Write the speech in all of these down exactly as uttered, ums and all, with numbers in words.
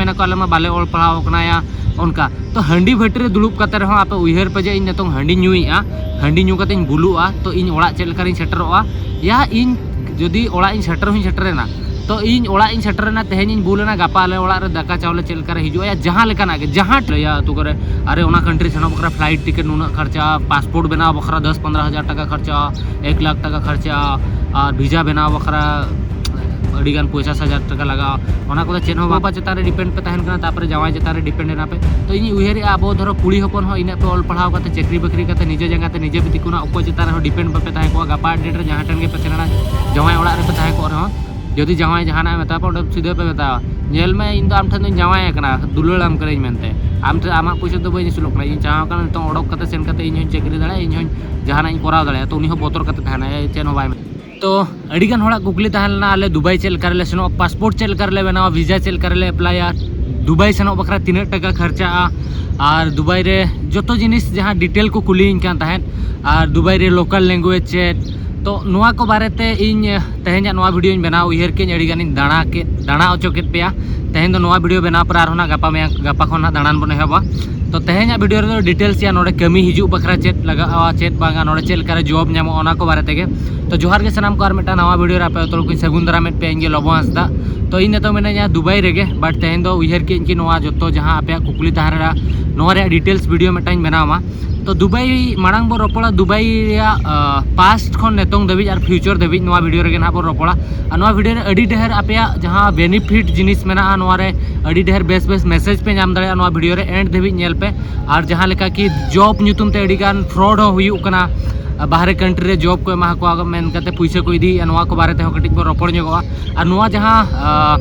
ᱢᱮᱱᱟ ᱠᱚ, "ᱟᱞᱮ ᱢᱟ ᱵᱟᱞᱮ ᱚᱞ ᱯᱟᱲᱦᱟᱣ ᱠᱟᱱᱟ ᱭᱟ", ᱚᱱᱠᱟ᱾ ᱛᱚ ᱦᱟᱺᱰᱤ ᱵᱷᱟᱹᱴᱤ ᱨᱮ ᱫᱩᱲᱩᱵ ᱠᱟᱛᱮ ᱨᱮᱦᱚᱸ ᱟᱯᱮ ᱩᱭᱦᱟᱹᱨ ᱯᱮ ᱡᱮ ᱤᱧ ᱱᱤᱛᱚᱝ ᱦᱟᱺᱰᱤ ᱧᱩᱭᱮᱫᱼᱟ, ᱦᱟᱺᱰᱤ ᱧᱩ ᱠᱟᱛᱮᱧ ᱵᱩᱞᱩᱜᱼᱟ, ᱛᱚ ᱤᱧ ᱚᱲᱟᱜ ᱪᱮᱫ ᱞᱮᱠᱟᱨᱤᱧ ᱥᱮᱴᱮᱨᱚᱜᱼᱟ? ᱭᱟ ᱤᱧ ᱡᱩᱫᱤ ᱚᱲᱟᱜ ᱤᱧ ᱥᱮᱴᱮᱨ ᱦᱚᱸᱧ ᱥᱮᱴᱮᱨᱮᱱᱟ, ᱛᱚ ᱤᱧ ᱚᱲᱟᱜ ᱤᱧ ᱥᱮᱴᱮᱨᱮᱱᱟ, ᱛᱮᱦᱮᱧ ᱤᱧ ᱵᱩᱞ ᱮᱱᱟ, ᱜᱟᱯᱟ ᱟᱞᱮ ᱚᱲᱟᱜ ᱨᱮ ᱫᱟᱠᱟ ᱪᱟᱣᱞᱮ ᱪᱮᱫ ᱞᱮᱠᱟᱨᱮ ᱦᱤᱡᱩᱜᱼᱟ, ᱭᱟ ᱡᱟᱦᱟᱸ ᱞᱮᱠᱟᱱᱟᱜ ᱜᱮ, ᱡᱟᱦᱟᱸ ᱞᱟᱹᱭᱟ ᱟᱹᱛᱩ ᱠᱚᱨᱮ, "ᱟᱨᱮ ᱚᱱᱟ ᱠᱟᱱᱴᱨᱤ ᱥᱮᱱᱚᱜ ᱵᱟᱠᱷᱨᱟ ᱯᱷᱞᱟᱭᱤᱴ ᱴᱤᱠᱤᱴ ᱱᱩᱱᱟᱹᱜ ᱠᱷᱚᱨᱪᱟᱜᱼᱟ, ᱯᱟᱥᱯᱳᱨᱴ ᱵᱮᱱᱟᱣ ᱵᱟᱠᱷᱨᱟ ᱫᱚᱥ ᱯᱚᱱᱫᱽᱨᱚ ᱦᱟᱡᱟᱨ ᱴᱟᱠᱟ ᱠᱷᱚᱨᱪᱟᱜᱼᱟ, ᱮᱠ ᱞᱟᱠᱷ ᱴᱟᱠᱟ ᱠᱷᱚᱨᱪᱟᱜᱼᱟ, ᱟᱨ ᱵᱷᱤᱥᱟ ᱵᱮᱱᱟᱣ ᱵᱟᱠᱷᱨᱟ ᱟᱹᱰᱤᱜᱟᱱ ᱯᱚᱸᱪᱟᱥ ᱦᱟᱡᱟᱨ ᱴᱟᱠᱟ ᱞᱟᱜᱟᱜᱼᱟ", ᱚᱱᱟ ᱠᱚᱫᱚ ᱪᱮᱫ ᱦᱚᱸ ᱵᱟᱝ᱾ ᱵᱟᱵᱟ ᱪᱮᱛᱟᱱ ᱨᱮ ᱰᱤᱯᱮᱱᱰ ᱯᱮ ᱛᱟᱦᱮᱱ ᱠᱟᱱᱟ, ᱛᱟᱨᱯᱚᱨᱮ ᱡᱟᱶᱟᱭ ᱪᱮᱛᱟᱱ ᱨᱮ ᱰᱤᱯᱮᱱᱰ ᱮᱱᱟ ᱯᱮ᱾ ᱛᱚ ᱤᱧᱤᱧ ᱩᱭᱦᱟᱹᱨᱮᱜᱼᱟ, ᱟᱵᱚ ᱫᱷᱚᱨᱚ ᱠᱩᱲᱤ ᱦᱚᱯᱚᱱ ᱦᱚᱸ ᱤᱱᱟᱹᱜ ᱯᱮ ᱚᱞ ᱯᱟᱲᱦᱟᱣ ᱠᱟᱛᱮ ᱪᱟᱹᱠᱨᱤ ᱵᱟᱹᱠᱨᱤ ᱠᱟᱛᱮ ᱱᱤᱡᱮ ᱡᱟᱸᱜᱟ ᱛᱮ ᱱᱤᱡᱮ ᱯᱮ ᱛᱤᱸᱜᱩᱱᱟ, ᱚᱠᱚᱭ ᱪᱮᱛᱟᱱ ᱨᱮᱦᱚᱸ ᱰᱤᱯᱮᱱᱰ ᱵᱟᱯᱮ ᱛᱟᱦᱮᱸ ᱠᱚᱜᱼᱟ᱾ ᱜᱟᱯᱟ ᱰᱮᱴ ᱨᱮ ᱡᱟᱦᱟᱸ ᱴᱷᱮᱱ ᱜᱮᱯᱮ ᱥᱮᱱ ᱮᱱᱟ, ᱡᱟᱶᱟᱭ ᱚᱲᱟᱜ ᱨᱮᱯᱮ ᱛᱟᱦᱮᱸ ᱠᱚᱜ ᱨᱮᱦᱚᱸ, ᱡᱩᱫᱤ ᱡᱟᱶᱟᱭ ᱡᱟᱦᱟᱱᱟᱜ ᱮ ᱢᱮᱛᱟᱣᱟ ᱯᱮ, ᱚᱸᱰᱮ ᱥᱤᱫᱷᱟᱹ ᱯᱮ ᱢᱮᱛᱟᱣᱟ, "ᱧᱮᱞ ᱢᱮ, ᱤᱧ ᱫᱚ ᱟᱢ ᱴᱷᱮᱱ ᱫᱚᱧ ᱡᱟᱶᱟᱭ ᱟᱠᱟᱱᱟ, ᱫᱩᱞᱟᱹᱲ ᱟᱢ ᱠᱟᱹᱱᱟᱹᱧ ᱢᱮᱱᱛᱮ, ᱟᱢ ᱴᱷᱮᱱ, ᱟᱢᱟᱜ ᱯᱩᱭᱥᱟᱹ ᱫᱚ ᱵᱟᱹᱧ ᱟᱹᱥᱩᱞᱚᱜ ᱠᱟᱱᱟ, ᱤᱧ ᱪᱟᱦᱟᱣ ᱠᱟᱱᱟ ᱱᱤᱛᱚᱝ ᱚᱰᱚᱠ ᱠᱟᱛᱮ ᱥᱮᱱ ᱠᱟᱛᱮ ᱤᱧ ᱦᱚᱸᱧ ᱪᱟᱹᱠᱨᱤ ᱫᱟᱲᱮᱭᱟᱜᱼᱟ, ᱤᱧ ᱦᱚᱸᱧ ᱡᱟᱦᱟᱱᱟᱜ ᱤᱧ ᱠᱚᱨᱟᱣ ᱫᱟᱲᱮᱭᱟᱜᱼᱟ", ᱛᱚ ᱩᱱᱤ ᱦᱚᱸ ᱵᱚᱛᱚᱨ ᱠᱟᱛᱮ ᱛᱟᱦᱮᱱᱟᱭ, ᱪᱮᱫ ᱦᱚᱸ ᱵᱟᱭ ᱢᱮᱱᱟ᱾ ᱛᱚ ᱟᱹᱰᱤᱜᱟᱱ ᱦᱚᱲᱟᱜ ᱠᱩᱠᱞᱤ ᱛᱟᱦᱮᱸ ᱞᱮᱱᱟ, ᱟᱞᱮ ᱫᱩᱵᱟᱭ ᱪᱮᱫ ᱞᱮᱠᱟ ᱨᱮᱞᱮ ᱥᱮᱱᱚᱜᱼᱟ, ᱯᱟᱥᱯᱳᱨᱴ ᱪᱮᱫ ᱞᱮᱠᱟ ᱨᱮᱞᱮ ᱵᱮᱱᱟᱣᱟ, ᱵᱷᱤᱥᱟ ᱪᱮᱫ ᱞᱮᱠᱟ ᱨᱮᱞᱮ ᱮᱯᱞᱟᱭᱟ, ᱫᱩᱵᱟᱭ ᱥᱮᱱᱚᱜ ᱵᱟᱠᱷᱨᱟ ᱛᱤᱱᱟᱹᱜ ᱴᱟᱠᱟ ᱠᱷᱚᱨᱪᱟᱜᱼᱟ, ᱟᱨ ᱫᱩᱵᱟᱭ ᱨᱮ ᱡᱚᱛᱚ ᱡᱤᱱᱤᱥ ᱡᱟᱦᱟᱸ ᱰᱤᱴᱮᱞ ᱠᱚ ᱠᱩᱞᱤᱭᱤᱧ ᱠᱟᱱ ᱛᱟᱦᱮᱸᱫ, ᱟᱨ ᱫᱩᱵᱟᱭ ᱨᱮ ᱞᱳᱠᱟᱞ ᱞᱮᱝᱜᱩᱭᱮᱡᱽ ᱪᱮᱫ, ᱛᱚ ᱱᱚᱣᱟ ᱠᱚ ᱵᱟᱨᱮᱛᱮ ᱤᱧ ᱛᱮᱦᱮᱧᱟᱜ ᱱᱚᱣᱟ ᱵᱷᱤᱰᱤᱭᱳᱧ ᱵᱮᱱᱟᱣ ᱩᱭᱦᱟᱹᱨ ᱠᱮᱫᱟᱹᱧ, ᱟᱹᱰᱤ ᱜᱟᱱᱤᱧ ᱫᱟᱬᱟ ᱠᱮᱫ, ᱫᱟᱬᱟ ᱦᱚᱪᱚ ᱠᱮᱫ ᱯᱮᱭᱟ᱾ ᱛᱮᱦᱮᱧ ᱫᱚ ᱱᱚᱣᱟ ᱵᱷᱤᱰᱤᱭᱳ ᱵᱮᱱᱟᱣ ᱯᱚᱨᱮ ᱟᱨᱦᱚᱸ ᱱᱟᱜ ᱜᱟᱯᱟ ᱢᱮᱭᱟᱝ, ᱜᱟᱯᱟ ᱠᱷᱚᱱ ᱱᱟᱜ ᱫᱟᱬᱟᱱ ᱵᱚᱱ ᱮᱦᱚᱵᱟ᱾ ᱛᱚ ᱛᱮᱦᱮᱧᱟᱜ ᱵᱷᱤᱰᱤᱭᱳ ᱨᱮᱫᱚ ᱰᱤᱴᱮᱞᱥ ᱭᱟ ᱱᱚᱰᱮ ᱠᱟᱹᱢᱤ ᱦᱤᱡᱩᱜ ᱵᱟᱠᱷᱨᱟ ᱪᱮᱫ ᱞᱟᱜᱟᱜᱼᱟ, ᱪᱮᱫ ᱵᱟᱝᱟ, ᱱᱚᱰᱮ ᱪᱮᱫ ᱞᱮᱠᱟᱨᱮ ᱡᱚᱵ ᱧᱟᱢᱚᱜᱼᱟ, ᱚᱱᱟ ᱠᱚ ᱵᱟᱨᱮ ᱛᱮᱜᱮ᱾ ᱛᱚ ᱡᱚᱦᱟᱨ ᱜᱮ ᱥᱟᱱᱟᱢ ᱠᱚ, ᱟᱨ ᱢᱤᱫᱴᱟᱝ ᱱᱟᱣᱟ ᱵᱷᱤᱰᱤᱭᱳ ᱨᱮ ᱟᱯᱮ ᱡᱚᱛᱚ ᱦᱚᱲ ᱠᱚᱧ ᱥᱟᱹᱜᱩᱱ ᱫᱟᱨᱟᱢᱮᱫ ᱯᱮᱭᱟ, ᱤᱧ ᱜᱮ ᱞᱚᱵᱚ ᱦᱟᱸᱥᱫᱟ᱾ ᱛᱚ ᱤᱧ ᱱᱤᱛᱚᱜ ᱢᱮᱱᱟᱹᱧᱟ ᱫᱩᱵᱟᱭ ᱨᱮᱜᱮ, but ᱛᱮᱦᱮᱧ ᱫᱚ ᱩᱭᱦᱟᱹᱨ ᱠᱮᱫᱟᱹᱧ ᱠᱤ ᱱᱚᱣᱟ ᱡᱚᱛᱚ ᱡᱟᱦᱟᱸ ᱟᱯᱮᱭᱟᱜ ᱠᱩᱠᱞᱤ ᱛᱟᱦᱮᱸ ᱞᱮᱱᱟ, ᱱᱚᱣᱟ ᱨᱮᱭᱟᱜ ᱰᱤᱴᱮᱞᱥ ᱵᱷᱤᱰᱤᱭᱳ ᱢᱤᱫᱴᱟᱝ ᱤᱧ ᱵᱮᱱᱟᱣ ᱢᱟ᱾ ᱛᱚ ᱫᱩᱵᱟᱭ ᱢᱟᱲᱟᱝ ᱵᱚᱱ ᱨᱚᱯᱚᱲᱟ, ᱫᱩᱵᱟᱭ ᱨᱮᱭᱟᱜ ᱯᱟᱥᱴ ᱠᱷᱚᱱ ᱱᱤᱛᱚᱝ ᱫᱷᱟᱹᱵᱤᱡ ᱟᱨ ᱯᱷᱤᱭᱩᱪᱟᱨ ᱫᱷᱟᱹᱵᱤᱡ ᱱᱚᱣᱟ ᱵᱷᱤᱰᱤᱭᱳ ᱨᱮᱜᱮ ᱱᱟᱦᱟᱜ ᱵᱚᱱ ᱨᱚᱯᱚᱲᱟ᱾ ᱟᱨ ᱱᱚᱣᱟ ᱵᱷᱤᱰᱤᱭᱳ ᱨᱮ ᱟᱹᱰᱤ ᱰᱷᱮᱨ ᱟᱯᱮᱭᱟᱜ ᱡᱟᱦᱟᱸ ᱵᱮᱱᱤᱯᱷᱤᱴ ᱡᱤᱱᱤᱥ ᱢᱮᱱᱟᱜᱼᱟ, ᱱᱚᱣᱟ ᱨᱮ ᱟᱹᱰᱤ ᱰᱷᱮᱨ ᱵᱮᱥ ᱵᱮᱥ ᱢᱮᱥᱮᱡᱽ ᱯᱮ ᱧᱟᱢ ᱫᱟᱲᱮᱭᱟᱜᱼᱟ ᱱᱚᱣᱟ ᱵᱷᱤᱰᱤᱭᱳ ᱨᱮ, ᱮᱱᱰ ᱫᱷᱟᱹᱵᱤᱡ ᱧᱮᱞ ᱯᱮ᱾ ᱟᱨ ᱡᱟᱦᱟᱸ ᱞᱮᱠᱟ ᱠᱤ ᱡᱚᱵ ᱧᱩᱛᱩᱢ ᱛᱮ ᱟᱹᱰᱤ ᱜᱟᱱ ᱯᱷᱨᱚᱰ ᱦᱚᱸ ᱦᱩᱭᱩᱜ ᱠᱟᱱᱟ, ᱵᱟᱦᱨᱮ ᱠᱟᱱᱴᱨᱤ ᱨᱮ ᱡᱚᱵ ᱠᱚ ᱮᱢᱟ ᱠᱚᱣᱟ ᱢᱮᱱ ᱠᱟᱛᱮ ᱯᱩᱭᱥᱟᱹ ᱠᱚ ᱤᱫᱤᱭᱮᱫᱼᱟ, ᱱᱚᱣᱟ ᱠᱚ ᱵᱟᱨᱮ ᱛᱮᱦᱚᱸ ᱠᱟᱹᱴᱤᱡ ᱵᱚᱱ ᱨᱚᱯᱚᱲ ᱧᱚᱜᱚᱜᱼᱟ᱾ ᱟᱨ ᱱᱚᱣᱟ ᱡᱟᱦᱟᱸ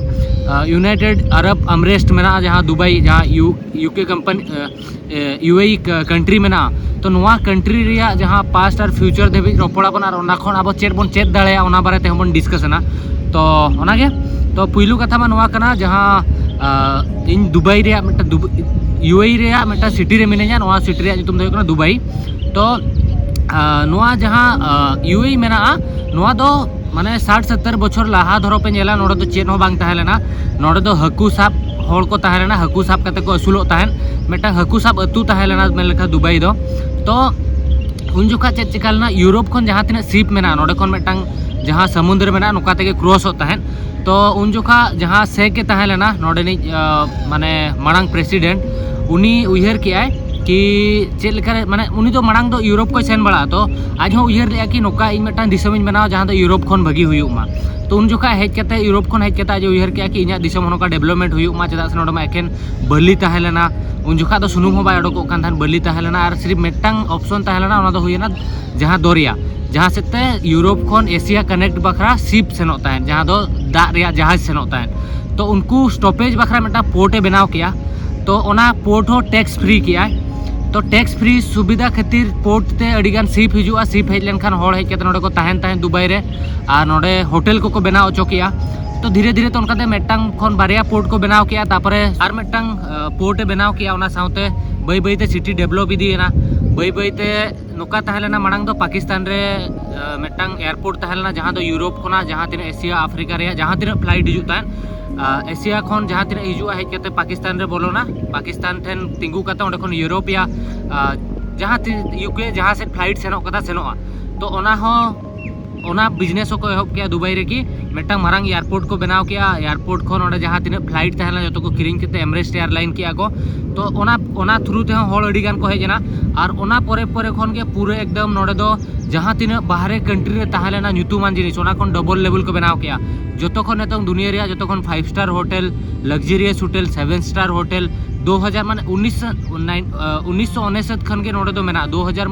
ᱤᱭᱩᱱᱟᱭᱴᱮᱰ ᱟᱨᱚᱵ ᱟᱢᱨᱮᱥᱴ ᱢᱮᱱᱟᱜᱼᱟ, ᱡᱟᱦᱟᱸ ᱫᱩᱵᱟᱭ, ᱡᱟᱦᱟᱸ ᱭᱩ ᱤᱭᱩ ᱠᱮ company, U A E country ᱢᱮᱱᱟᱜᱼᱟ, ᱛᱚ ᱱᱚᱣᱟ ᱠᱟᱱᱴᱨᱤ ᱨᱮᱭᱟᱜ ᱡᱟᱦᱟᱸ ᱯᱟᱥᱴ ᱟᱨ ᱯᱷᱤᱭᱩᱪᱟᱨ ᱫᱷᱟᱹᱵᱤᱡ ᱨᱚᱯᱚᱲ ᱟᱵᱚᱱ ᱟᱨ ᱚᱱᱟ ᱠᱷᱚᱱ ᱟᱵᱚ ᱪᱮᱫ ᱵᱚᱱ ᱪᱮᱫ ᱫᱟᱲᱮᱭᱟᱜᱼᱟ ᱚᱱᱟ ᱵᱟᱨᱮ ᱛᱮᱦᱚᱸ ᱵᱚᱱ ᱰᱤᱥᱠᱟᱥ ᱮᱱᱟ᱾ ᱛᱚ ᱚᱱᱟᱜᱮ, ᱛᱚ ᱯᱩᱭᱞᱩ ᱠᱟᱛᱷᱟ ᱢᱟ ᱱᱚᱣᱟ ᱠᱟᱱᱟ, ᱡᱟᱦᱟᱸ ᱤᱧ ᱫᱩᱵᱟᱭ ᱨᱮᱭᱟᱜ ᱢᱤᱫᱴᱟᱝ, ᱤᱭᱩ ᱮ ᱤ ᱨᱮᱭᱟᱜ ᱢᱤᱫᱴᱟᱝ ᱥᱤᱴᱤ ᱨᱮ ᱢᱤᱱᱟᱹᱧᱟ, ᱱᱚᱣᱟ ᱥᱤᱴᱤ ᱨᱮᱭᱟᱜ ᱧᱩᱛᱩᱢ ᱫᱚ ᱦᱩᱭᱩᱜ ᱠᱟᱱᱟ ᱫᱩᱵᱟᱭ᱾ ᱛᱚ ᱱᱚᱣᱟ ᱡᱟᱦᱟᱸ ᱤᱭᱩ ᱮ ᱤ ᱢᱮᱱᱟᱜᱼᱟ, ᱱᱚᱣᱟ ᱫᱚ ᱢᱟᱱᱮ ᱥᱟᱴ ᱥᱚᱛᱛᱚᱨ ᱵᱚᱪᱷᱚᱨ ᱞᱟᱦᱟ ᱫᱷᱚᱨᱚ ᱯᱮ ᱧᱮᱞᱟ, ᱱᱚᱰᱮ ᱫᱚ ᱪᱮᱫ ᱦᱚᱸ ᱵᱟᱝ ᱛᱟᱦᱮᱸ ᱞᱮᱱᱟ᱾ ᱱᱚᱰᱮ ᱫᱚ ᱦᱟᱹᱠᱩ ᱥᱟᱵ ᱦᱚᱲ ᱠᱚ ᱛᱟᱦᱮᱸ ᱞᱮᱱᱟ, ᱦᱟᱹᱠᱩ ᱥᱟᱵ ᱠᱟᱛᱮ ᱠᱚ ᱟᱹᱥᱩᱞᱚᱜ ᱛᱟᱦᱮᱸᱫ᱾ ᱢᱤᱫᱴᱟᱝ ᱦᱟᱹᱠᱩ ᱥᱟᱵ ᱟᱹᱛᱩ ᱛᱟᱦᱮᱸ ᱞᱮᱱᱟ ᱢᱮᱱ ᱞᱮᱠᱷᱟᱱ ᱫᱩᱵᱟᱭ ᱫᱚ᱾ ᱛᱚ ᱩᱱ ᱡᱚᱠᱷᱟ ᱪᱮᱫ ᱪᱤᱠᱟ ᱞᱮᱱᱟ, ᱤᱭᱩᱨᱳᱯ ᱠᱷᱚᱱ ᱡᱟᱦᱟᱸ ᱛᱤᱱᱟᱹᱜ ᱥᱤᱯ ᱢᱮᱱᱟᱜᱼᱟ, ᱱᱚᱰᱮ ᱠᱷᱚᱱ ᱢᱤᱫᱴᱟᱝ ᱡᱟᱦᱟᱸ ᱥᱟᱹᱢᱩᱱᱫᱨ ᱢᱮᱱᱟᱜᱼᱟ, ᱱᱚᱝᱠᱟ ᱛᱮᱜᱮ ᱠᱨᱚᱥᱚᱜ ᱛᱟᱦᱮᱸᱫ᱾ ᱛᱚ ᱩᱱ ᱡᱚᱠᱷᱟ ᱡᱟᱦᱟᱸ ᱥᱮᱠ ᱮ ᱛᱟᱦᱮᱸ ᱞᱮᱱᱟ ᱱᱚᱰᱮᱱᱤᱡ, ᱟᱸ, ᱢᱟᱱᱮ ᱢᱟᱲᱟᱝ ᱯᱨᱮᱥᱤᱰᱮᱱᱴ, ᱩᱱᱤ ᱩᱭᱦᱟᱹᱨ ᱠᱮᱜᱼᱟᱭ ᱠᱤ ᱪᱮᱫ ᱞᱮᱠᱟᱨᱮ, ᱢᱟᱱᱮ ᱩᱱᱤ ᱫᱚ ᱢᱟᱲᱟᱝ ᱫᱚ ᱤᱭᱩᱨᱳᱯ ᱠᱚᱭ ᱥᱮᱱ ᱵᱟᱲᱟᱜᱼᱟ, ᱛᱚ ᱟᱡ ᱦᱚᱸ ᱩᱭᱦᱟᱹᱨ ᱞᱮᱜᱼᱟ ᱠᱤ ᱱᱚᱝᱠᱟ ᱤᱧ ᱢᱤᱫᱴᱟᱝ ᱫᱤᱥᱚᱢᱤᱧ ᱵᱮᱱᱟᱣᱟ ᱡᱟᱦᱟᱸ ᱫᱚ ᱤᱭᱩᱨᱳᱯ ᱠᱷᱚᱱ ᱵᱷᱟᱹᱜᱤ ᱦᱩᱭᱩᱜ ᱢᱟ᱾ ᱛᱚ ᱩᱱ ᱡᱚᱠᱷᱟ ᱦᱮᱡ ᱠᱟᱛᱮ, ᱤᱭᱩᱨᱳᱯ ᱠᱷᱚᱱ ᱦᱮᱡ ᱠᱟᱛᱮ ᱟᱡ ᱮ ᱩᱭᱦᱟᱹᱨ ᱠᱮᱜᱼᱟ ᱠᱤ ᱤᱧᱟᱹᱜ ᱫᱤᱥᱚᱢ ᱦᱚᱸ ᱱᱚᱝᱠᱟ ᱰᱮᱵᱷᱞᱚᱯᱢᱮᱱᱴ ᱦᱩᱭᱩᱜ ᱢᱟ, ᱪᱮᱫᱟᱜ ᱥᱮ ᱱᱚᱰᱮ ᱢᱟ ᱮᱠᱮᱱ ᱵᱟᱹᱞᱤ ᱛᱟᱦᱮᱸ ᱞᱮᱱᱟ᱾ ᱩᱱ ᱡᱚᱠᱷᱟ ᱫᱚ ᱥᱩᱱᱩᱢ ᱦᱚᱸ ᱵᱟᱭ ᱚᱰᱚᱠᱚᱜ ᱠᱟᱱ ᱛᱟᱦᱮᱸᱫ, ᱵᱟᱹᱞᱤ ᱛᱟᱦᱮᱸ ᱞᱮᱱᱟ, ᱟᱨ ᱥᱤᱨᱤᱯ ᱢᱤᱫᱴᱟᱝ ᱚᱯᱥᱚᱱ ᱛᱟᱦᱮᱸ ᱞᱮᱱᱟ, ᱚᱱᱟ ᱫᱚ ᱦᱩᱭᱮᱱᱟ ᱡᱟᱦᱟᱸ ᱫᱚᱨᱭᱟ, ᱡᱟᱦᱟᱸ ᱥᱮᱫ ᱛᱮ ᱤᱭᱩᱨᱳᱯ ᱠᱷᱚᱱ ᱮᱥᱤᱭᱟ ᱠᱟᱱᱮᱠᱴ ᱵᱟᱠᱷᱨᱟ ᱥᱤᱯ ᱥᱮᱱᱚᱜ ᱛᱟᱦᱮᱸᱫ, ᱡᱟᱦᱟᱸ ᱫᱚ ᱫᱟᱜ ᱨᱮᱭᱟᱜ ᱡᱟᱦᱟᱡᱽ ᱥᱮᱱᱚᱜ ᱛᱟᱦᱮᱸᱫ᱾ ᱛᱚ ᱩᱱᱠᱩ ᱥᱴᱚᱯᱮᱡᱽ ᱵᱟᱠᱷᱨᱟ ᱢᱤᱫᱴᱟᱝ ᱯᱳᱨᱴ ᱮ ᱵᱮᱱᱟᱣ ᱠᱮᱜᱼᱟ᱾ ᱛᱚ ᱚᱱᱟ ᱯᱳᱨᱴ ᱦᱚᱸ ᱴᱮᱠᱥ ᱯᱷᱨᱤ ᱠᱮᱜᱼᱟᱭ᱾ ᱛᱚ ᱴᱮᱠᱥ ᱯᱷᱨᱤ ᱥᱩᱵᱤᱫᱷᱟ ᱠᱷᱟᱹᱛᱤᱨ ᱯᱳᱨᱴ ᱛᱮ ᱟᱹᱰᱤᱜᱟᱱ ᱥᱤᱯ ᱦᱤᱡᱩᱜᱼᱟ, ᱥᱤᱯ ᱦᱮᱡ ᱞᱮᱱᱠᱷᱟᱱ ᱦᱚᱲ ᱦᱮᱡ ᱠᱟᱛᱮ ᱱᱚᱰᱮ ᱠᱚ ᱛᱟᱦᱮᱱ ᱛᱟᱦᱮᱸᱫ ᱫᱩᱵᱟᱭ ᱨᱮ, ᱟᱨ ᱱᱚᱰᱮ ᱦᱳᱴᱮᱞ ᱠᱚᱠᱚ ᱵᱮᱱᱟᱣ ᱦᱚᱪᱚ ᱠᱮᱜᱼᱟ᱾ ᱛᱚ ᱫᱷᱤᱨᱮ ᱫᱷᱤᱨᱮ ᱛᱮ ᱚᱱᱠᱟᱛᱮ ᱢᱤᱫᱴᱟᱝ ᱠᱷᱚᱱ ᱵᱟᱨᱭᱟ ᱯᱳᱨᱴ ᱠᱚ ᱵᱮᱱᱟᱣ ᱠᱮᱜᱼᱟ, ᱛᱟᱨᱯᱚᱨᱮ ᱟᱨ ᱢᱤᱫᱴᱟᱝ, ᱟᱸ, ᱯᱳᱨᱴ ᱮ ᱵᱮᱱᱟᱣ ᱠᱮᱜᱼᱟ᱾ ᱚᱱᱟ ᱥᱟᱶᱛᱮ ᱵᱟᱹᱭ ᱵᱟᱹᱭᱛᱮ ᱥᱤᱴᱤ ᱰᱮᱵᱷᱞᱚᱯ ᱤᱫᱤᱭᱮᱱᱟ᱾ ᱵᱟᱹᱭ ᱵᱟᱹᱭᱛᱮ ᱱᱚᱝᱠᱟ ᱛᱟᱦᱮᱸ ᱞᱮᱱᱟ, ᱢᱟᱲᱟᱝ ᱫᱚ ᱯᱟᱠᱤᱥᱛᱟᱱ ᱨᱮ, ᱟᱸ, ᱢᱤᱫᱴᱟᱝ ᱮᱭᱟᱨᱯᱳᱨᱴ ᱛᱟᱦᱮᱸ ᱞᱮᱱᱟ, ᱡᱟᱦᱟᱸ ᱫᱚ ᱤᱭᱩᱨᱳᱯ ᱠᱷᱚᱱᱟᱜ ᱡᱟᱦᱟᱸ ᱛᱤᱱᱟᱹᱜ ᱮᱥᱤᱭᱟ, ᱟᱯᱷᱨᱤᱠᱟ ᱨᱮᱭᱟᱜ ᱡᱟᱦᱟᱸ ᱛᱤᱱᱟᱹᱜ ᱯᱷᱞᱟᱭᱤᱴ ᱦᱤᱡᱩᱜ ᱛᱟᱦᱮᱸᱫ, ᱟᱸ, ᱮᱥᱤᱭᱟ ᱠᱷᱚᱱ ᱡᱟᱦᱟᱸ ᱛᱤᱱᱟᱹᱜ ᱦᱤᱡᱩᱜᱼᱟ, ᱦᱮᱡ ᱠᱟᱛᱮ ᱯᱟᱠᱤᱥᱛᱟᱱ ᱨᱮ ᱵᱚᱞᱚᱱᱟ, ᱯᱟᱠᱤᱥᱛᱟᱱ ᱴᱷᱮᱱ ᱛᱤᱸᱜᱩ ᱠᱟᱛᱮ ᱚᱸᱰᱮ ᱠᱷᱚᱱ ᱤᱭᱩᱨᱳᱯ ᱭᱟ, ᱟᱸ, ᱡᱟᱦᱟᱸ ᱛᱤᱱ ᱤᱭᱩᱠᱮ ᱡᱟᱦᱟᱸ ᱥᱮᱫ ᱯᱷᱞᱟᱭᱤᱴ ᱥᱮᱱᱚᱜ ᱠᱟᱛᱷᱟ ᱥᱮᱱᱚᱜᱼᱟ᱾ ᱛᱚ ᱚᱱᱟ ᱦᱚᱸ, ᱚᱱᱟ ᱵᱤᱡᱽᱱᱮᱥ ᱦᱚᱸᱠᱚ ᱮᱦᱚᱵ ᱠᱮᱜᱼᱟ ᱫᱩᱵᱟᱭ ᱨᱮᱜᱮ᱾ ᱢᱤᱫᱴᱟᱝ ᱢᱟᱨᱟᱝ ᱮᱭᱟᱨᱯᱳᱨᱴ ᱠᱚ ᱵᱮᱱᱟᱣ ᱠᱮᱜᱼᱟ᱾ ᱮᱭᱟᱨᱯᱳᱨᱴ ᱠᱷᱚᱱ ᱚᱸᱰᱮ ᱡᱟᱦᱟᱸ ᱛᱤᱱᱟᱹᱜ ᱯᱷᱞᱟᱭᱤᱴ ᱛᱟᱦᱮᱸ ᱞᱮᱱᱟ, ᱡᱚᱛᱚ ᱠᱚ ᱠᱤᱨᱤᱧ ᱠᱟᱛᱮ ᱮᱢᱨᱮᱥᱴ ᱮᱭᱟᱨᱞᱟᱭᱤᱱ ᱠᱮᱜᱼᱟ ᱠᱚ᱾ ᱛᱚ ᱚᱱᱟ, ᱚᱱᱟ ᱛᱷᱨᱩ ᱛᱮᱦᱚᱸ ᱦᱚᱲ ᱟᱹᱰᱤ ᱜᱟᱱ ᱠᱚ ᱦᱮᱡ ᱮᱱᱟ᱾ ᱟᱨ ᱚᱱᱟ ᱯᱚᱨᱮ ᱯᱚᱨᱮ ᱠᱷᱚᱱ ᱜᱮ ᱯᱩᱨᱟᱹ ᱮᱠᱫᱚᱢ ᱱᱚᱰᱮ ᱫᱚ ᱡᱟᱦᱟᱸ ᱛᱤᱱᱟᱹᱜ ᱵᱟᱦᱨᱮ ᱠᱟᱱᱴᱨᱤ ᱨᱮ ᱛᱟᱦᱮᱸ ᱞᱮᱱᱟ ᱧᱩᱛᱩᱢᱟᱱ ᱡᱤᱱᱤᱥ, ᱚᱱᱟ ᱠᱷᱚᱱ ᱰᱚᱵᱚᱞ ᱞᱮᱵᱮᱞ ᱠᱚ ᱵᱮᱱᱟᱣ ᱠᱮᱜᱼᱟ᱾ ᱡᱚᱛᱚ ᱠᱷᱚᱱ ᱱᱤᱛᱚᱝ ᱫᱩᱱᱤᱭᱟᱹ ᱨᱮᱭᱟᱜ ᱡᱚᱛᱚ ᱠᱷᱚᱱ five star hotel, luxurious hotel, seven star hotel, ᱫᱩ ᱦᱟᱡᱟᱨ, ᱢᱟᱱᱮ ᱩᱱᱤᱥᱥᱚ, ᱱᱟᱭᱤᱱ, ᱟᱸ, ᱩᱱᱤᱥᱥᱚ ᱩᱱᱩᱱᱚᱭᱥᱚᱴ ᱠᱷᱚᱱ ᱜᱮ ᱱᱚᱰᱮ ᱫᱚ ᱢᱮᱱᱟᱜᱼᱟ᱾ ᱫᱩ ᱦᱟᱡᱟᱨ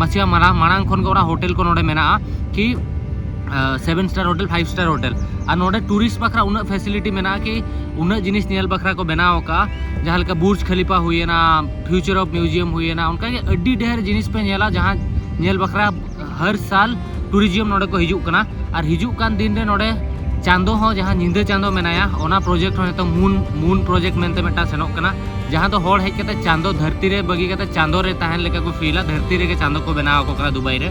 ᱢᱟᱥᱤᱭᱟ ᱢᱟᱲᱟᱝ, ᱢᱟᱲᱟᱝ ᱠᱷᱚᱱ ᱜᱮ ᱚᱱᱟ ᱦᱳᱴᱮᱞ ᱠᱚ ᱱᱚᱰᱮ ᱢᱮᱱᱟᱜᱼᱟ ᱠᱤ, ᱟᱸ, seven star hotel, five star hotel. ᱟᱨ ᱱᱚᱰᱮ ᱴᱩᱨᱤᱥᱴ ᱵᱟᱠᱷᱨᱟ ᱩᱱᱟᱹᱜ ᱯᱷᱮᱥᱤᱞᱤᱴᱤ ᱢᱮᱱᱟᱜᱼᱟ ᱠᱤ ᱩᱱᱟᱹᱜ ᱡᱤᱱᱤᱥ ᱧᱮᱞ ᱵᱟᱠᱷᱨᱟ ᱠᱚ ᱵᱮᱱᱟᱣ ᱟᱠᱟᱫᱼᱟ, ᱡᱟᱦᱟᱸ ᱞᱮᱠᱟ ᱵᱩᱨᱡᱽ ᱠᱷᱟᱞᱤᱯᱟ ᱦᱩᱭᱮᱱᱟ, ᱯᱷᱤᱭᱩᱪᱟᱨ ᱚᱯᱷ ᱢᱤᱣᱡᱤᱭᱟᱢ ᱦᱩᱭᱮᱱᱟ, ᱚᱱᱠᱟᱜᱮ ᱟᱹᱰᱤ ᱰᱷᱮᱨ ᱡᱤᱱᱤᱥ ᱯᱮ ᱧᱮᱞᱟ ᱡᱟᱦᱟᱸ ᱧᱮᱞ ᱵᱟᱠᱷᱨᱟ ᱦᱟᱨ ᱥᱟᱞ ᱴᱩᱨᱤᱡᱚᱢ ᱱᱚᱰᱮ ᱠᱚ ᱦᱤᱡᱩᱜ ᱠᱟᱱᱟ᱾ ᱟᱨ ᱦᱤᱡᱩᱜ ᱠᱟᱱ ᱫᱤᱱ ᱨᱮ ᱱᱚᱰᱮ ᱪᱟᱸᱫᱚ ᱦᱚᱸ, ᱡᱟᱦᱟᱸ ᱧᱤᱫᱟᱹ ᱪᱟᱸᱫᱚ ᱢᱮᱱᱟᱭᱟ, ᱚᱱᱟ ᱯᱨᱚᱡᱮᱠᱴ ᱦᱚᱸ ᱱᱤᱛᱚᱝ ᱢᱩᱱ, ᱢᱩᱱ ᱯᱨᱚᱡᱮᱠᱴ ᱢᱮᱱᱛᱮ ᱢᱤᱫᱴᱟᱝ ᱥᱮᱱᱚᱜ ᱠᱟᱱᱟ, ᱡᱟᱦᱟᱸ ᱫᱚ ᱦᱚᱲ ᱦᱮᱡ ᱠᱟᱛᱮ ᱪᱟᱸᱫᱚ, ᱫᱷᱟᱹᱨᱛᱤ ᱨᱮ ᱵᱟᱹᱜᱤ ᱠᱟᱛᱮ ᱪᱟᱸᱫᱚ ᱨᱮ ᱛᱟᱦᱮᱱ ᱞᱮᱠᱟ ᱠᱚ ᱯᱷᱤᱞᱟ, ᱫᱷᱟᱹᱨᱛᱤ ᱨᱮᱜᱮ ᱪᱟᱸᱫᱚ ᱠᱚ ᱵᱮᱱᱟᱣ ᱟᱠᱚ ᱠᱟᱱᱟ ᱫᱩᱵᱟᱭ ᱨᱮ,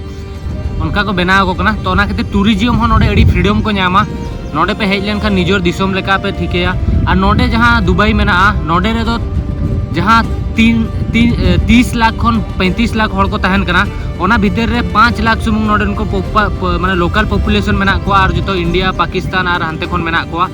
ᱚᱱᱠᱟ ᱠᱚ ᱵᱮᱱᱟᱣ ᱟᱠᱚ ᱠᱟᱱᱟ᱾ ᱛᱚ ᱚᱱᱟ ᱠᱷᱟᱹᱛᱤᱨ ᱴᱩᱨᱤᱡᱚᱢ ᱦᱚᱸ ᱱᱚᱰᱮ ᱟᱹᱰᱤ ᱯᱷᱨᱤᱰᱚᱢ ᱠᱚ ᱧᱟᱢᱟ᱾ ᱱᱚᱰᱮ ᱯᱮ ᱦᱮᱡ ᱞᱮᱱᱠᱷᱟᱱ ᱱᱤᱡᱮᱨ ᱫᱤᱥᱚᱢ ᱞᱮᱠᱟ ᱯᱮ ᱴᱷᱤᱠᱟᱹᱭᱟ᱾ ᱟᱨ ᱱᱚᱰᱮ ᱡᱟᱦᱟᱸ ᱫᱩᱵᱟᱭ ᱢᱮᱱᱟᱜᱼᱟ, ᱱᱚᱰᱮ ᱨᱮᱫᱚ ᱡᱟᱦᱟᱸ ᱛᱤᱱ ᱛᱤᱱ ᱮ, ᱛᱤᱥ ᱞᱟᱠᱷ ᱠᱷᱚᱱ ᱯᱚᱸᱭᱛᱨᱤᱥ ᱞᱟᱠᱷ ᱦᱚᱲ ᱠᱚ ᱛᱟᱦᱮᱱ ᱠᱟᱱᱟ, ᱚᱱᱟ ᱵᱷᱤᱛᱤᱨ ᱨᱮ ᱯᱟᱸᱪ ᱞᱟᱠᱷ ᱥᱩᱢᱩᱝ ᱱᱚᱰᱮᱱ ᱠᱚ ᱯᱚᱯᱟ-, ᱯᱚ-, ᱢᱟᱱᱮ ᱞᱳᱠᱟᱞ ᱯᱚᱯᱩᱞᱮᱥᱚᱱ ᱢᱮᱱᱟᱜ ᱠᱚᱣᱟ, ᱟᱨ ᱡᱚᱛᱚ ᱤᱱᱰᱤᱭᱟ, ᱯᱟᱠᱤᱥᱛᱟᱱ ᱟᱨ ᱦᱟᱱᱛᱮ ᱠᱷᱚᱱ ᱢᱮᱱᱟᱜ ᱠᱚᱣᱟ᱾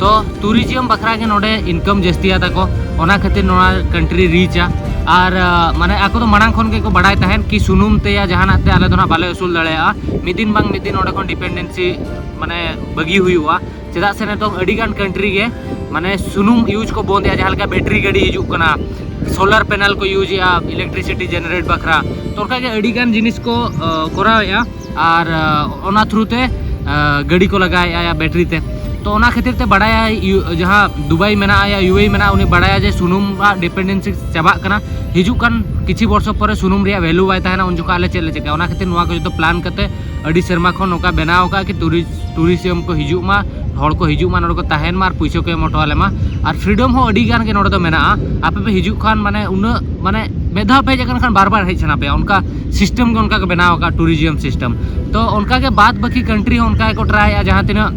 ᱛᱚ ᱴᱩᱨᱤᱡᱚᱢ ᱵᱟᱠᱷᱨᱟ ᱜᱮ ᱱᱚᱰᱮ ᱤᱱᱠᱟᱢ ᱡᱟᱹᱥᱛᱤᱭᱟ ᱛᱟᱠᱚ, ᱚᱱᱟ ᱠᱷᱟᱹᱛᱤᱨ ᱱᱚᱣᱟ ᱠᱟᱱᱴᱨᱤ ᱨᱤᱪᱟ᱾ ᱟᱨ ᱟ, ᱢᱟᱱᱮ ᱟᱠᱚ ᱫᱚ ᱢᱟᱲᱟᱝ ᱠᱷᱚᱱ ᱜᱮᱠᱚ ᱵᱟᱲᱟᱭ ᱛᱟᱦᱮᱸᱫ ᱠᱤ ᱥᱩᱱᱩᱢ ᱛᱮ ᱭᱟ ᱡᱟᱦᱟᱱᱟᱜ ᱛᱮ ᱟᱞᱮ ᱫᱚ ᱱᱟᱦᱟᱜ ᱵᱟᱞᱮ ᱟᱹᱥᱩᱞ ᱫᱟᱲᱮᱭᱟᱜᱼᱟ, ᱢᱤᱫ ᱫᱤᱱ ᱵᱟᱝ ᱢᱤᱫ ᱫᱤᱱ ᱱᱚᱰᱮ ᱠᱷᱚᱱ ᱰᱤᱯᱮᱱᱰᱮᱱᱥᱤ ᱢᱟᱱᱮ ᱵᱟᱹᱜᱤ ᱦᱩᱭᱩᱜᱼᱟ᱾ ᱪᱮᱫᱟᱜ ᱥᱮ ᱱᱤᱛᱚᱝ ᱟᱹᱰᱤ ᱜᱟᱱ ᱠᱟᱱᱴᱨᱤ ᱜᱮ ᱢᱟᱱᱮ ᱥᱩᱱᱩᱢ ᱤᱭᱩᱡᱽ ᱠᱚ ᱵᱚᱱᱫ ᱮᱫᱟ, ᱡᱟᱦᱟᱸ ᱞᱮᱠᱟ ᱵᱮᱴᱨᱤ ᱜᱟᱹᱰᱤ ᱦᱤᱡᱩᱜ ᱠᱟᱱᱟ, ᱥᱳᱞᱟᱨ ᱯᱮᱱᱮᱞ ᱠᱚ ᱤᱭᱩᱡᱽ ᱮᱫᱟ ᱤᱞᱮᱠᱴᱨᱤᱥᱤᱴᱤ ᱡᱮᱱᱟᱨᱮᱴ ᱵᱟᱠᱷᱨᱟ᱾ ᱛᱚ ᱚᱱᱠᱟ ᱜᱮ ᱟᱹᱰᱤ ᱜᱟᱱ ᱡᱤᱱᱤᱥ ᱠᱚ ᱟ, ᱠᱚᱨᱟᱣᱮᱫᱼᱟ᱾ ᱟᱨ ᱟ, ᱚᱱᱟ ᱛᱷᱨᱩ ᱛᱮ ᱟ, ᱜᱟᱹᱰᱤ ᱠᱚ ᱞᱟᱜᱟᱣᱮᱫᱼᱟ ᱭᱟ ᱵᱮᱴᱨᱤ ᱛᱮ᱾ ᱛᱚ ᱚᱱᱟ ᱠᱷᱟᱹᱛᱤᱨ ᱛᱮ ᱵᱟᱲᱟᱭᱟ ᱭᱩ-, ᱡᱟᱦᱟᱸ ᱫᱩᱵᱟᱭ ᱢᱮᱱᱟᱜᱼᱟ ᱭᱟ ᱭᱩ ᱮ ᱤ ᱢᱮᱱᱟᱜᱼᱟ, ᱩᱱᱤ ᱵᱟᱲᱟᱭᱟ ᱡᱮ ᱥᱩᱱᱩᱢ ᱨᱮᱭᱟᱜ ᱰᱤᱯᱮᱱᱰᱮᱱᱥᱤ ᱪᱟᱵᱟᱜ ᱠᱟᱱᱟ, ᱦᱤᱡᱩᱜ ᱠᱟᱱ ᱠᱤᱪᱷᱩ ᱵᱚᱨᱥᱚ ᱯᱚᱨᱮ ᱥᱩᱱᱩᱢ ᱨᱮᱭᱟᱜ ᱵᱷᱮᱞᱩ ᱵᱟᱭ ᱛᱟᱦᱮᱱᱟ, ᱩᱱ ᱡᱚᱠᱷᱚᱱ ᱟᱞᱮ ᱪᱮᱫ ᱞᱮ ᱪᱤᱠᱟᱹᱭᱟ? ᱚᱱᱟ ᱠᱷᱟᱹᱛᱤᱨ ᱱᱚᱣᱟ ᱠᱚ ᱡᱚᱛᱚ ᱯᱞᱟᱱ ᱠᱟᱛᱮ ᱟᱹᱰᱤ ᱥᱮᱨᱢᱟ ᱠᱷᱚᱱ ᱱᱚᱝᱠᱟ ᱵᱮᱱᱟᱣ ᱟᱠᱟᱫ ᱠᱤ ᱴᱩᱨᱤᱥᱴ ᱴᱩᱨᱤᱡᱚᱢ ᱠᱚ ᱦᱤᱡᱩᱜ ᱢᱟ, ᱦᱚᱲ ᱠᱚ ᱦᱤᱡᱩᱜ ᱢᱟ, ᱱᱚᱰᱮ ᱠᱚ ᱛᱟᱦᱮᱱ ᱢᱟ ᱟᱨ ᱯᱩᱭᱥᱟᱹ ᱠᱚ ᱮᱢ ᱦᱚᱴᱚ ᱟᱞᱮ ᱢᱟ᱾ ᱟᱨ ᱯᱷᱨᱤᱰᱚᱢ ᱦᱚᱸ ᱟᱹᱰᱤ ᱜᱟᱱ ᱜᱮ ᱱᱚᱰᱮ ᱫᱚ ᱢᱮᱱᱟᱜᱼᱟ᱾ ᱟᱯᱮ ᱯᱮ ᱦᱤᱡᱩᱜ ᱠᱷᱟᱱ ᱢᱟᱱᱮ ᱩᱱᱟᱹᱜ ᱢᱟᱱᱮ ᱢᱤᱫ ᱫᱷᱟᱣ ᱯᱮ ᱦᱮᱡ ᱟᱠᱟᱱ ᱠᱷᱟᱱ ᱵᱟᱨ ᱵᱟᱨ ᱦᱮᱡ ᱥᱟᱱᱟ ᱯᱮᱭᱟ, ᱚᱱᱠᱟ ᱥᱤᱥᱴᱮᱢ ᱜᱮ ᱚᱱᱠᱟ ᱠᱚ ᱵᱮᱱᱟᱣ ᱟᱠᱟᱫ ᱴᱩᱨᱤᱡᱚᱢ ᱥᱤᱥᱴᱮᱢ᱾ ᱛᱚ ᱚᱱᱠᱟ ᱜᱮ ᱵᱟᱫ ᱵᱟᱹᱠᱤ ᱠᱟᱱᱴᱨᱤ ᱦᱚᱸ ᱚᱱᱠᱟ ᱜᱮᱠᱚ ᱴᱨᱟᱭᱮᱫᱼᱟ, ᱡᱟᱦᱟᱸ ᱛᱤᱱᱟᱹᱜ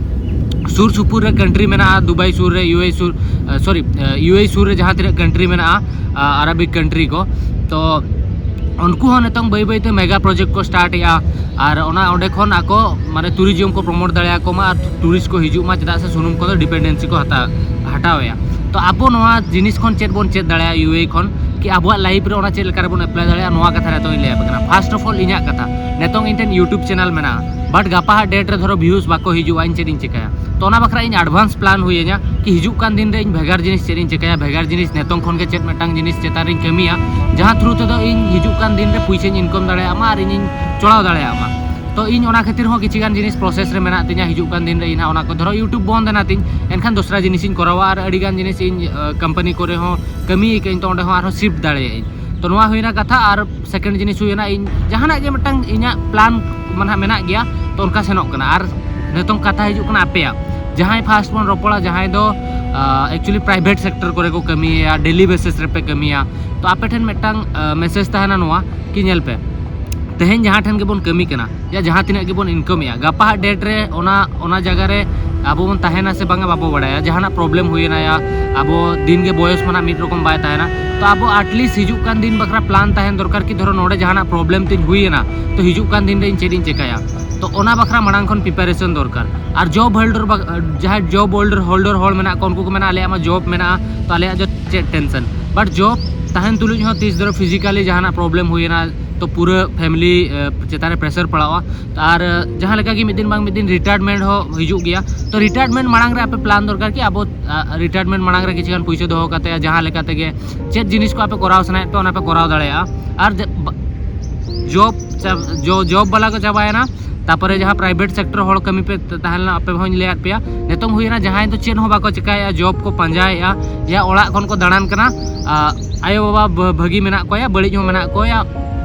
ᱥᱩᱨ ᱥᱩᱯᱩᱨ ᱨᱮ ᱠᱟᱱᱴᱨᱤ ᱢᱮᱱᱟᱜᱼᱟ, ᱫᱩᱵᱟᱭ ᱥᱩᱨ ᱨᱮ, ᱤᱭᱩ ᱮ ᱤ ᱥᱩᱨ, ᱥᱚᱨᱤ, ᱤᱭᱩ ᱮ ᱤ ᱥᱩᱨ ᱨᱮ ᱡᱟᱦᱟᱸ ᱛᱤᱱᱟᱹᱜ ᱠᱟᱱᱴᱨᱤ ᱢᱮᱱᱟᱜᱼᱟ, ᱟᱨᱟᱵᱤᱠ ᱠᱟᱱᱴᱨᱤ ᱠᱚ, ᱛᱚ ᱩᱱᱠᱩ ᱦᱚᱸ ᱱᱤᱛᱚᱝ ᱵᱟᱹᱭ ᱵᱟᱹᱭ ᱛᱮ ᱢᱮᱜᱟ ᱯᱨᱚᱡᱮᱠᱴ ᱠᱚ ᱥᱴᱟᱨᱴ ᱮᱜᱼᱟ᱾ ᱟᱨ ᱚᱱᱟ ᱚᱸᱰᱮ ᱠᱷᱚᱱ ᱟᱠᱚ ᱢᱟᱱᱮ ᱴᱩᱨᱤᱡᱚᱢ ᱠᱚ ᱯᱨᱚᱢᱳᱴ ᱫᱟᱲᱮᱭᱟᱠᱚ ᱢᱟ ᱟᱨ ᱴᱩᱨᱤᱥᱴ ᱠᱚ ᱦᱤᱡᱩᱜ ᱢᱟ, ᱪᱮᱫᱟᱜ ᱥᱮ ᱥᱩᱱᱩᱢ ᱠᱚᱫᱚ ᱰᱤᱯᱮᱱᱰᱮᱱᱥᱤ ᱠᱚ ᱦᱟᱛᱟᱣ ᱦᱟᱴᱟᱣᱮᱜᱼᱟ᱾ ᱛᱚ ᱟᱵᱚ ᱱᱚᱣᱟ ᱡᱤᱱᱤᱥ ᱠᱷᱚᱱ ᱪᱮᱫ ᱵᱚᱱ ᱪᱮᱫ ᱫᱟᱲᱮᱭᱟᱜᱼᱟ ᱤᱭᱩ ᱮ ᱤ ᱠᱷᱚᱱ, ᱠᱤ ᱟᱵᱚᱣᱟᱜ ᱞᱟᱭᱤᱯᱷ ᱨᱮ ᱚᱱᱟ ᱪᱮᱫ ᱞᱮᱠᱟ ᱨᱮᱵᱚᱱ ᱮᱯᱞᱟᱭ ᱫᱟᱲᱮᱭᱟᱜᱼᱟ, ᱱᱚᱣᱟ ᱠᱟᱛᱷᱟ ᱨᱮ ᱱᱤᱛᱚᱝ ᱤᱧ ᱞᱟᱹᱭ ᱟᱯᱮ ᱠᱟᱱᱟ᱾ ᱯᱷᱟᱥᱴ ᱚᱯᱷ ᱚᱞ ᱤᱧᱟᱹᱜ ᱠᱟᱛᱷᱟ, ᱱᱤᱛᱚᱝ ᱤᱧ ᱴᱷᱮᱱ ᱭᱩᱴᱩᱵᱽ ᱪᱮᱱᱮᱞ ᱢᱮᱱᱟᱜᱼᱟ, ᱵᱟᱴ ᱜᱟᱯᱟ ᱦᱟᱜ ᱰᱮᱴ ᱨᱮ ᱫᱷᱚᱨᱚ ᱵᱷᱤᱭᱩᱥ ᱵᱟᱠᱚ ᱦᱤᱡᱩᱜᱼᱟ, ᱤᱧ ᱪᱮᱫ ᱤᱧ ᱪᱤᱠᱟᱹᱭᱟ? ᱛᱚ ᱚᱱᱟ ᱵᱟᱠᱷᱨᱟ ᱤᱧ ᱮᱰᱵᱷᱟᱱᱥ ᱯᱞᱟᱱ ᱦᱩᱭᱟᱹᱧᱟ ᱠᱤ ᱦᱤᱡᱩᱜ ᱠᱟᱱ ᱫᱤᱱ ᱨᱮ ᱤᱧ ᱵᱷᱮᱜᱟᱨ ᱡᱤᱱᱤᱥ ᱪᱮᱫ ᱤᱧ ᱪᱤᱠᱟᱹᱭᱟ, ᱵᱷᱮᱜᱟᱨ ᱡᱤᱱᱤᱥ ᱱᱤᱛᱚᱝ ᱠᱷᱚᱱ ᱜᱮ ᱪᱮᱫ ᱢᱤᱫᱴᱟᱝ ᱡᱤᱱᱤᱥ ᱪᱮᱛᱟᱱ ᱨᱤᱧ ᱠᱟᱹᱢᱤᱭᱟ, ᱡᱟᱦᱟᱸ ᱛᱷᱨᱩ ᱛᱮᱫᱚ ᱤᱧ ᱦᱤᱡᱩᱜ ᱠᱟᱱ ᱫᱤᱱ ᱨᱮ ᱯᱩᱭᱥᱟᱹᱧ ᱤᱱᱠᱟᱢ ᱫᱟᱲᱮᱭᱟᱜ ᱢᱟ ᱟᱨ ᱤᱧᱤᱧ ᱪᱚᱲᱟᱣ ᱫᱟᱲᱮᱭᱟᱜ ᱢᱟ᱾ ᱛᱚ ᱤᱧ ᱚᱱᱟ ᱠᱷᱟᱹᱛᱤᱨ ᱦᱚᱸ ᱠᱤᱪᱷᱩ ᱜᱟᱱ ᱡᱤᱱᱤᱥ ᱯᱨᱚᱥᱮᱥ ᱨᱮ ᱢᱮᱱᱟᱜ ᱛᱤᱧᱟ, ᱦᱤᱡᱩᱜ ᱠᱟᱱ ᱫᱤᱱ ᱨᱮ ᱤᱧ ᱦᱟᱸᱜ ᱚᱱᱟ ᱠᱚ ᱫᱷᱚᱨᱚ ᱭᱩᱴᱩᱵᱽ ᱵᱚᱱᱫ ᱮᱱᱟ ᱛᱤᱧ, ᱮᱱᱠᱷᱟᱱ ᱫᱚᱥᱨᱟ ᱡᱤᱱᱤᱥᱤᱧ ᱠᱚᱨᱟᱣᱟ ᱟᱨ ᱟᱹᱰᱤ ᱜᱟᱱ ᱡᱤᱱᱤᱥ ᱤᱧ ᱠᱳᱢᱯᱟᱱᱤ ᱠᱚᱨᱮ ᱦᱚᱸ ᱠᱟᱹᱢᱤ ᱟᱹᱠᱟᱹᱧ, ᱛᱚ ᱚᱸᱰᱮ ᱦᱚᱸ ᱟᱨᱦᱚᱸ ᱥᱤᱯᱷᱴ ᱫᱟᱲᱮᱭᱟᱜ ᱟᱹᱧ᱾ ᱛᱚ ᱱᱚᱣᱟ ᱦᱩᱭᱱᱟ ᱠᱟᱛᱷᱟ᱾ ᱟᱨ ᱥᱮᱠᱮᱱᱰ ᱡᱤᱱᱤᱥ ᱦᱩᱭᱱᱟ, ᱤᱧ ᱡᱟᱦᱟᱱᱟᱜ ᱜᱮ ᱢᱤᱫᱴᱟᱝ ᱤᱧᱟᱹᱜ ᱯᱞᱟᱱ ᱢᱟᱱᱮ ᱢᱮᱱᱟᱜ ᱜᱮᱭᱟ, ᱛᱚ ᱚᱱᱠᱟ ᱥᱮᱱᱚᱜ ᱠᱟᱱᱟ᱾ ᱟᱨ ᱱᱤᱛᱚᱝ ᱠᱟᱛᱷᱟ ᱦᱤᱡᱩᱜ ᱠᱟᱱᱟ ᱟᱯᱮᱭᱟᱜ, ᱡᱟᱦᱟᱸᱭ ᱯᱷᱟᱥᱴ ᱵᱚᱱ ᱨᱚᱯᱚᱲᱟ, ᱡᱟᱦᱟᱸᱭ ᱫᱚ ᱮᱠᱪᱩᱭᱮᱞᱤ ᱯᱨᱟᱭᱵᱷᱮᱴ ᱥᱮᱠᱴᱚᱨ ᱠᱚᱨᱮ ᱠᱚ ᱠᱟᱹᱢᱤᱭᱟ, ᱰᱮᱞᱤ ᱵᱮᱥᱤᱥ ᱨᱮᱯᱮ ᱠᱟᱹᱢᱤᱭᱟ, ᱛᱚ ᱟᱯᱮ ᱴᱷᱮᱱ ᱢᱤᱫᱴᱟᱝ ᱢᱮᱥᱮᱡᱽ ᱛᱟᱦᱮᱱᱟ ᱱᱚᱣᱟ ᱠᱤ ᱧᱮᱞ ᱯᱮ, ᱛᱮᱦᱮᱧ ᱡᱟᱦᱟᱸ ᱴᱷᱮᱱ ᱜᱮᱵᱚᱱ ᱠᱟᱹᱢᱤ ᱠᱟᱱᱟ ᱭᱟ ᱡᱟᱦᱟᱸ ᱛᱤᱱᱟᱹᱜ ᱜᱮᱵᱚᱱ ᱤᱱᱠᱟᱢᱮᱜᱼᱟ, ᱜᱟᱯᱟ ᱦᱟᱜ ᱰᱮᱴ ᱨᱮ ᱚᱱᱟ ᱚᱱᱟ ᱡᱟᱭᱜᱟ ᱨᱮ ᱟᱵᱚ ᱵᱚᱱ ᱛᱟᱦᱮᱱᱟ ᱥᱮ ᱵᱟᱝᱟ ᱵᱟᱵᱚ ᱵᱟᱲᱟᱭᱟ᱾ ᱡᱟᱦᱟᱱᱟᱜ ᱯᱨᱚᱵᱞᱮᱢ ᱦᱩᱭᱮᱱᱟ, ᱭᱟ ᱟᱵᱚ ᱫᱤᱱ ᱜᱮ ᱵᱚᱭᱚᱥ ᱢᱟ ᱱᱟᱜ ᱢᱤᱫ ᱨᱚᱠᱚᱢ ᱵᱟᱭ ᱛᱟᱦᱮᱱᱟ᱾ ᱛᱚ ᱟᱵᱚ ᱟᱴᱞᱤᱥᱴ ᱦᱤᱡᱩᱜ ᱠᱟᱱ ᱫᱤᱱ ᱵᱟᱠᱷᱨᱟ ᱯᱞᱟᱱ ᱛᱟᱦᱮᱱ ᱫᱚᱨᱠᱟᱨ ᱠᱤ ᱫᱷᱚᱨᱚ ᱱᱚᱰᱮ ᱡᱟᱦᱟᱱᱟᱜ ᱯᱨᱚᱵᱞᱮᱢ ᱛᱤᱧ ᱦᱩᱭᱮᱱᱟ, ᱛᱚ ᱦᱤᱡᱩᱜ ᱠᱟᱱ ᱫᱤᱱ ᱨᱮ ᱤᱧ ᱪᱮᱫ ᱤᱧ ᱪᱮᱠᱟᱭᱟ? ᱛᱚ ᱚᱱᱟ ᱵᱟᱠᱷᱨᱟ ᱢᱟᱲᱟᱝ ᱠᱷᱚᱱ ᱯᱨᱤᱯᱟᱨᱮᱥᱚᱱ ᱫᱚᱨᱠᱟᱨ᱾ ᱟᱨ ᱡᱚᱵ ᱦᱳᱞᱰᱟᱨ, ᱡᱟᱦᱟᱸᱭ ᱡᱚᱵ ᱦᱳᱞᱰᱟᱨ ᱦᱳᱞᱰᱟᱨ ᱦᱚᱲ ᱢᱮᱱᱟᱜ ᱠᱚᱣᱟ, ᱩᱱᱠᱩ ᱠᱚ ᱢᱮᱱᱟ, "ᱟᱞᱮᱭᱟᱜ ᱢᱟ ᱡᱚᱵ ᱢᱮᱱᱟᱜᱼᱟ, ᱛᱚ ᱟᱞᱮᱭᱟᱜ ᱫᱚ ᱪᱮᱫ ᱴᱮᱱᱥᱚᱱ?" ᱵᱟᱴ ᱡᱚᱵ ᱛᱟᱦᱮᱱ ᱛᱩᱞᱩᱡ ᱦᱚᱸ ᱛᱤᱥ ᱫᱷᱚᱨᱚ ᱯᱷᱤᱡᱤᱠᱟᱞᱤ ᱡᱟᱦᱟᱱᱟᱜ ᱯᱨᱚᱵᱞᱮᱢ ᱦᱩᱭᱮᱱᱟ, ᱛᱚ ᱯᱩᱨᱟᱹ ᱯᱷᱮᱢᱤᱞᱤ ᱪᱮᱛᱟᱱ ᱨᱮ ᱯᱨᱮᱥᱟᱨ ᱯᱟᱲᱟᱜᱼᱟ᱾ ᱟᱨ ᱡᱟᱦᱟᱸ ᱞᱮᱠᱟ ᱜᱮ ᱢᱤᱫ ᱫᱤᱱ ᱵᱟᱝ ᱢᱤᱫ ᱫᱤᱱ ᱨᱤᱴᱟᱭᱟᱨᱢᱮᱱᱴ ᱦᱚᱸ ᱦᱤᱡᱩᱜ ᱜᱮᱭᱟ᱾ ᱛᱚ ᱨᱤᱴᱟᱭᱟᱨᱢᱮᱱᱴ ᱢᱟᱲᱟᱝ ᱨᱮ ᱟᱯᱮ ᱯᱞᱟᱱ ᱫᱚᱨᱠᱟᱨ ᱠᱤ ᱟᱵᱚ ᱨᱤᱴᱟᱭᱟᱨᱢᱮᱱᱴ ᱢᱟᱲᱟᱝ ᱨᱮ ᱠᱤᱪᱷᱩ ᱜᱟᱱ ᱯᱩᱭᱥᱟᱹ ᱫᱚᱦᱚ ᱠᱟᱛᱮ ᱡᱟᱦᱟᱸ ᱞᱮᱠᱟ ᱛᱮᱜᱮ ᱪᱮᱫ ᱡᱤᱱᱤᱥ ᱠᱚ ᱟᱯᱮ ᱠᱚᱨᱟᱣ ᱥᱟᱱᱟᱭᱮᱫ ᱯᱮ, ᱚᱱᱟ ᱯᱮ ᱠᱚᱨᱟᱣ ᱫᱟᱲᱮᱭᱟᱜᱼᱟ᱾ ᱟᱨ ᱡᱮ-, ᱵᱟ-, ᱡᱚᱵ ᱪᱟ-, ᱡᱚ-, ᱡᱚᱵ ᱵᱟᱞᱟ ᱠᱚ ᱪᱟᱵᱟᱭᱮᱱᱟ, ᱛᱟᱨᱯᱚᱨᱮ ᱡᱟᱦᱟᱸ ᱯᱨᱟᱭᱵᱷᱮᱴ ᱥᱮᱠᱴᱚᱨ ᱦᱚᱲ ᱠᱟᱹᱢᱤ ᱯᱮ ᱛᱟᱦᱮᱸ ᱞᱮᱱᱟ, ᱟᱯᱮ ᱦᱚᱸᱧ ᱞᱟᱹᱭᱟᱫ ᱯᱮᱭᱟ᱾ ᱱᱤᱛᱚᱝ ᱦᱩᱭᱮᱱᱟ ᱡᱟᱦᱟᱸᱭ ᱫᱚ ᱪᱮᱫ ᱦᱚᱸ ᱵᱟᱠᱚ ᱪᱮᱠᱟᱭᱮᱫᱼᱟ, ᱡᱚᱵ ᱠᱚ ᱯᱟᱸᱡᱟᱭᱮᱫᱼᱟ, ᱭᱟ ᱚᱲᱟᱜ ᱠᱷᱚᱱ ᱠᱚ ᱫᱟᱬᱟᱱ ᱠᱟᱱᱟ᱾ ᱟ, ᱟᱭᱳᱼᱵᱟᱵᱟ ᱵᱷᱟᱹᱜᱤ ᱢᱮᱱᱟᱜ ᱠᱚᱣᱟ, ᱵᱟᱹᱲᱤᱡ ᱦᱚᱸ ᱢᱮᱱᱟᱜ ᱠᱚᱣᱟ,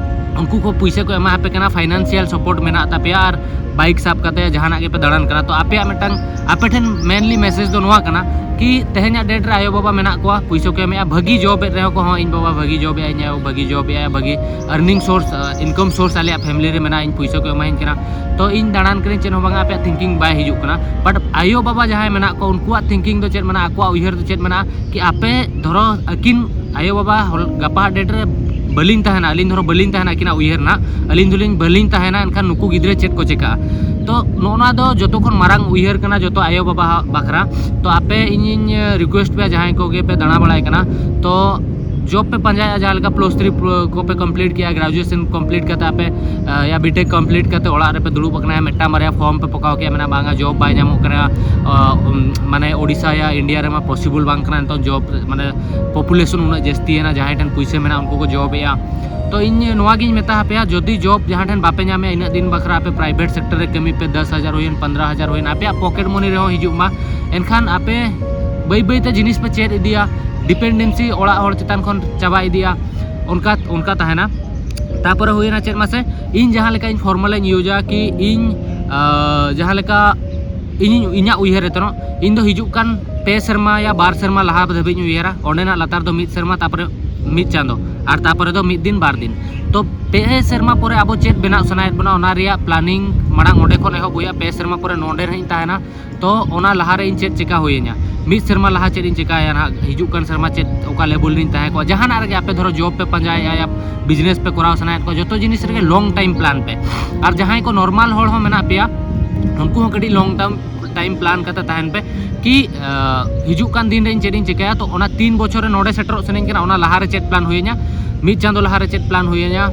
ᱩᱱᱠᱩ ᱠᱚ ᱯᱩᱭᱥᱟᱹ ᱠᱚ ᱮᱢᱟ ᱟᱯᱮ ᱠᱟᱱᱟ, ᱯᱷᱟᱭᱱᱟᱱᱥᱤᱭᱟᱞ ᱥᱟᱯᱳᱨᱴ ᱢᱮᱱᱟᱜ ᱛᱟᱯᱮᱭᱟ, ᱟᱨ ᱵᱟᱭᱤᱠ ᱥᱟᱵ ᱠᱟᱛᱮ ᱡᱟᱦᱟᱱᱟᱜ ᱜᱮᱯᱮ ᱫᱟᱬᱟᱱ ᱠᱟᱱᱟ᱾ ᱛᱚ ᱟᱯᱮᱭᱟᱜ ᱢᱤᱫᱴᱟᱝ, ᱟᱯᱮ ᱴᱷᱮᱱ ᱢᱮᱱᱞᱤ ᱢᱮᱥᱮᱡᱽ ᱫᱚ ᱱᱚᱣᱟ ᱠᱟᱱᱟ ᱠᱤ ᱛᱮᱦᱮᱧᱟᱜ ᱰᱮᱴ ᱨᱮ ᱟᱭᱳᱼᱵᱟᱵᱟ ᱢᱮᱱᱟᱜ ᱠᱚᱣᱟ, ᱯᱩᱭᱥᱟᱹ ᱠᱚ ᱮᱢᱮᱜᱼᱟ, ᱵᱷᱟᱹᱜᱤ ᱡᱚᱵ ᱮᱫ ᱨᱮᱦᱚᱸ ᱠᱚ, ᱦᱚᱸ ᱤᱧ ᱵᱟᱵᱟ ᱵᱷᱟᱹᱜᱤ ᱡᱚᱵ ᱮᱜᱼᱟᱭ, ᱤᱧ ᱟᱭᱳ ᱵᱷᱟᱹᱜᱤ ᱡᱚᱵ ᱮᱜᱼᱟᱭ, ᱵᱷᱟᱹᱜᱤ ᱟᱨᱱᱤᱝ ᱥᱳᱨᱥ, ᱤᱱᱠᱟᱢ ᱥᱳᱨᱥ ᱟᱞᱮᱭᱟᱜ ᱯᱷᱮᱢᱤᱞᱤ ᱨᱮ ᱢᱮᱱᱟᱜᱼᱟ, ᱤᱧ ᱯᱩᱭᱥᱟᱹ ᱠᱚ ᱮᱢᱟᱹᱧ ᱠᱟᱱᱟ, ᱛᱚ ᱤᱧ ᱫᱟᱬᱟᱱ ᱠᱟᱹᱱᱟᱹᱧ, ᱪᱮᱫ ᱦᱚᱸ ᱵᱟᱝᱟ, ᱟᱯᱮᱭᱟᱜ ᱛᱷᱤᱝᱠᱤᱝ ᱵᱟᱭ ᱦᱤᱡᱩᱜ ᱠᱟᱱᱟ᱾ ᱵᱟᱴ ᱟᱭᱳᱼᱵᱟᱵᱟ ᱡᱟᱦᱟᱸᱭ ᱢᱮᱱᱟᱜ ᱠᱚᱣᱟ, ᱩᱱᱠᱩᱣᱟᱜ ᱛᱷᱤᱝᱠᱤᱝ ᱫᱚ ᱪᱮᱫ ᱢᱮᱱᱟᱜᱼᱟ, ᱟᱠᱚᱣᱟᱜ ᱩᱭᱦᱟᱹᱨ ᱫᱚ ᱪᱮᱫ ᱢᱮᱱᱟᱜᱼᱟ ᱠᱤ ᱟᱯᱮ ᱫᱷᱚᱨᱚ ᱟᱹᱠᱤᱱ ᱟᱭᱳᱼᱵᱟᱵᱟ ᱦᱚᱞ-, ᱜᱟᱯᱟ ᱰᱮᱴ ᱨᱮ ᱵᱟᱹᱞᱤᱧ ᱛᱟᱦᱮᱱᱟ, ᱟᱹᱞᱤᱧ ᱫᱷᱚᱨᱚ ᱵᱟᱹᱞᱤᱧ ᱛᱟᱦᱮᱱᱟ ᱟᱹᱠᱤᱱᱟᱜ ᱩᱭᱦᱟᱹᱨ ᱨᱮᱱᱟᱜ, ᱟᱹᱞᱤᱧ ᱫᱚᱞᱤᱧ ᱵᱟᱹᱞᱤᱧ ᱛᱟᱦᱮᱱᱟ, ᱮᱱᱠᱷᱟᱱ ᱱᱩᱠᱩ ᱜᱤᱫᱽᱨᱟᱹ ᱪᱮᱫ ᱠᱚ ᱪᱮᱠᱟᱜᱼᱟ? ᱛᱚ ᱱᱚᱜᱼᱚ ᱱᱚᱣᱟ ᱫᱚ ᱡᱚᱛᱚ ᱠᱷᱚᱱ ᱢᱟᱨᱟᱝ ᱩᱭᱦᱟᱹᱨ ᱠᱟᱱᱟ ᱡᱚᱛᱚ ᱟᱭᱳᱼᱵᱟᱵᱟ ᱵᱟᱠᱷᱨᱟ᱾ ᱛᱚ ᱟᱯᱮ ᱤᱧᱤᱧ ᱨᱤᱠᱩᱭᱮᱥᱴ ᱯᱮᱭᱟ, ᱡᱟᱦᱟᱸᱭ ᱠᱚᱜᱮ ᱯᱮ ᱫᱟᱬᱟ ᱵᱟᱲᱟᱭ ᱠᱟᱱᱟ, ᱛᱚ ᱡᱚᱵ ᱯᱮ ᱯᱟᱸᱡᱟᱭᱟ, ᱡᱟᱦᱟᱸ ᱞᱮᱠᱟ ᱯᱞᱟᱥ ᱛᱷᱨᱤ ᱠᱚᱯᱮ ᱠᱚᱢᱯᱞᱤᱴ ᱠᱮᱜᱼᱟ, ᱜᱨᱮᱡᱩᱭᱮᱥᱚᱱ ᱠᱚᱢᱯᱞᱤᱴ ᱠᱟᱛᱮ ᱟᱯᱮ, ᱟ, ᱭᱟ ᱵᱤᱴᱮᱠ ᱠᱚᱢᱯᱞᱤᱴ ᱠᱟᱛᱮ ᱚᱲᱟᱜ ᱨᱮᱯᱮ ᱫᱩᱲᱩᱵ ᱟᱠᱟᱱᱟ, ᱢᱤᱫᱴᱟᱝ ᱵᱟᱨᱭᱟ ᱯᱷᱚᱨᱢ ᱯᱮ ᱯᱚᱠᱟᱣ ᱠᱮᱜᱼᱟ, ᱢᱮᱱᱟ ᱵᱟᱝᱟ ᱡᱚᱵ ᱵᱟᱭ ᱧᱟᱢᱚᱜ ᱠᱟᱱᱟ, ᱟ, ᱩᱢ, ᱢᱟᱱᱮ ᱳᱰᱤᱥᱟ ᱭᱟ ᱤᱱᱰᱤᱭᱟ ᱨᱮᱢᱟ ᱯᱚᱥᱤᱵᱚᱞ ᱵᱟᱝ ᱠᱟᱱᱟ ᱱᱤᱛᱚᱝ ᱡᱚᱵ, ᱢᱟᱱᱮ ᱯᱚᱯᱩᱞᱮᱥᱚᱱ ᱩᱱᱟᱹᱜ ᱡᱟᱹᱥᱛᱤᱭᱮᱱᱟ, ᱡᱟᱦᱟᱸᱭ ᱴᱷᱮᱱ ᱯᱩᱭᱥᱟᱹ ᱢᱮᱱᱟᱜᱼᱟ ᱩᱱᱠᱩ ᱠᱚ ᱡᱚᱵ ᱮᱜᱼᱟ᱾ ᱛᱚ ᱤᱧ ᱱᱚᱣᱟ ᱜᱤᱧ ᱢᱮᱛᱟ ᱟᱯᱮᱭᱟ, ᱡᱩᱫᱤ ᱡᱚᱵ ᱡᱟᱦᱟᱸ ᱴᱷᱮᱱ ᱵᱟᱯᱮ ᱧᱟᱢᱮᱜᱼᱟ ᱤᱱᱟᱹᱜ ᱫᱤᱱ ᱵᱟᱠᱷᱨᱟ ᱟᱯᱮ ᱯᱨᱟᱭᱵᱷᱮᱴ ᱥᱮᱠᱴᱚᱨ ᱨᱮ ᱠᱟᱹᱢᱤ ᱯᱮ, ᱫᱚᱥ ᱦᱟᱡᱟᱨ ᱦᱩᱭᱮᱱ, ᱯᱚᱱᱫᱽᱨᱚ ᱦᱟᱡᱟᱨ ᱦᱩᱭᱮᱱ, ᱟᱯᱮᱭᱟᱜ ᱯᱚᱠᱮᱴ ᱢᱚᱱᱤ ᱨᱮᱦᱚᱸ ᱦᱤᱡᱩᱜ ᱢᱟ᱾ ᱮᱱᱠᱷᱟᱱ ᱟᱯᱮ ᱵᱟᱹᱭ ᱵᱟᱹᱭ ᱛᱮ ᱡᱤᱱᱤᱥ ᱯᱮ ᱪᱮᱫ ᱤᱫᱤᱭᱟ, ᱰᱤᱯᱮᱱᱰᱮᱱᱥᱤ ᱚᱲᱟᱜ ᱦᱚᱲ ᱪᱮᱛᱟᱱ ᱠᱷᱚᱱ ᱪᱟᱵᱟ ᱤᱫᱤᱜᱼᱟ, ᱚᱱᱠᱟ, ᱚᱱᱠᱟ ᱛᱟᱦᱮᱱᱟ᱾ ᱛᱟᱯᱚᱨᱮ ᱦᱩᱭᱮᱱᱟ ᱪᱮᱫ ᱢᱟᱥᱮ, ᱤᱧ ᱡᱟᱦᱟᱸ ᱞᱮᱠᱟ ᱤᱧ ᱯᱷᱚᱨᱢᱩᱞᱟᱧ ᱤᱭᱩᱡᱟ ᱠᱤ ᱤᱧ, ᱟ, ᱡᱟᱦᱟᱸ ᱞᱮᱠᱟ ᱤᱧ, ᱤᱧᱟᱹᱜ ᱩᱭᱦᱟᱹᱨ ᱨᱮ ᱛᱟᱦᱮᱱᱟ, ᱤᱧ ᱫᱚ ᱦᱤᱡᱩᱜ ᱠᱟᱱ ᱯᱮ ᱥᱮᱨᱢᱟ ᱭᱟ ᱵᱟᱨ ᱥᱮᱨᱢᱟ ᱞᱟᱦᱟ ᱫᱷᱟᱹᱵᱤᱡ ᱤᱧ ᱩᱭᱦᱟᱹᱨᱟ, ᱚᱸᱰᱮᱱᱟᱜ ᱞᱟᱛᱟᱨ ᱫᱚ ᱢᱤᱫ ᱥᱮᱨᱢᱟ, ᱛᱟᱯᱚᱨᱮ ᱢᱤᱫ ᱪᱟᱸᱫᱚ, ᱟᱨ ᱛᱟᱯᱚᱨᱮ ᱫᱚ ᱢᱤᱫ ᱫᱤᱱ ᱵᱟᱨ ᱫᱤᱱ᱾ ᱛᱚ ᱯᱮ ᱥᱮᱨᱢᱟ ᱯᱚᱨᱮ ᱟᱵᱚ ᱪᱮᱫ ᱵᱮᱱᱟᱜ ᱥᱟᱱᱟᱭᱮᱫ ᱵᱚᱱᱟ, ᱚᱱᱟ ᱨᱮᱭᱟᱜ ᱯᱞᱟᱱᱤᱝ ᱢᱟᱲᱟᱝ ᱚᱸᱰᱮ ᱠᱷᱚᱱ ᱮᱦᱚᱵ ᱦᱩᱭᱩᱜᱼᱟ᱾ ᱯᱮ ᱥᱮᱨᱢᱟ ᱯᱚᱨᱮ ᱱᱚᱸᱰᱮ ᱨᱮ ᱤᱧ ᱛᱟᱦᱮᱱᱟ, ᱛᱚ ᱚᱱᱟ ᱞᱟᱦᱟ ᱨᱮ ᱤᱧ ᱪᱮᱫ ᱪᱮᱠᱟ ᱦᱩᱭᱟᱹᱧᱟ, ᱢᱤᱫ ᱥᱮᱨᱢᱟ ᱞᱟᱦᱟ ᱪᱮᱫ ᱤᱧ ᱪᱮᱠᱟᱭᱟ ᱱᱟᱦᱟᱜ, ᱦᱤᱡᱩᱜ ᱠᱟᱱ ᱥᱮᱨᱢᱟ ᱪᱮᱫ, ᱚᱠᱟ ᱞᱮᱵᱮᱞ ᱨᱤᱧ ᱛᱟᱦᱮᱸ ᱠᱚᱜᱼᱟ᱾ ᱡᱟᱦᱟᱱᱟᱜ ᱨᱮᱜᱮ ᱟᱯᱮ ᱫᱷᱚᱨᱚ ᱡᱚᱵ ᱯᱮ ᱯᱟᱸᱡᱟᱭᱮᱫᱼᱟ ᱭᱟ ᱵᱤᱡᱽᱱᱮᱥ ᱯᱮ ᱠᱚᱨᱟᱣ ᱥᱟᱱᱟᱭᱮᱫ ᱠᱚᱣᱟ, ᱡᱚᱛᱚ ᱡᱤᱱᱤᱥ ᱨᱮᱜᱮ ᱞᱚᱝ ᱴᱟᱭᱤᱢ ᱯᱞᱟᱱ ᱯᱮ᱾ ᱟᱨ ᱡᱟᱦᱟᱸᱭ ᱠᱚ ᱱᱚᱨᱢᱟᱞ ᱦᱚᱲ ᱦᱚᱸ ᱢᱮᱱᱟᱜ ᱯᱮᱭᱟ, ᱩᱱᱠᱩ ᱦᱚᱸ ᱠᱟᱹᱴᱤᱡ ᱞᱚᱝ ᱴᱟᱨᱢ ᱴᱟᱭᱤᱢ ᱯᱞᱟᱱ ᱠᱟᱛᱮ ᱛᱟᱦᱮᱱ ᱯᱮ ᱠᱤ ᱟᱸ, ᱦᱤᱡᱩᱜ ᱠᱟᱱ ᱫᱤᱱ ᱨᱮ ᱤᱧ ᱪᱮᱫ ᱤᱧ ᱪᱮᱠᱟᱭᱟ᱾ ᱛᱚ ᱚᱱᱟ ᱛᱤᱱ ᱵᱚᱪᱷᱚᱨ ᱨᱮ ᱱᱚᱰᱮ ᱥᱮᱴᱮᱨᱚᱜ ᱥᱟᱱᱟᱧ ᱠᱟᱱᱟ, ᱚᱱᱟ ᱞᱟᱦᱟ ᱨᱮ ᱪᱮᱫ ᱯᱞᱟᱱ ᱦᱩᱭᱟᱹᱧᱟ, ᱢᱤᱫ ᱪᱟᱸᱫᱚ ᱞᱟᱦᱟ ᱨᱮ ᱪᱮᱫ ᱯᱞᱟᱱ ᱦᱩᱭᱟᱹᱧᱟ,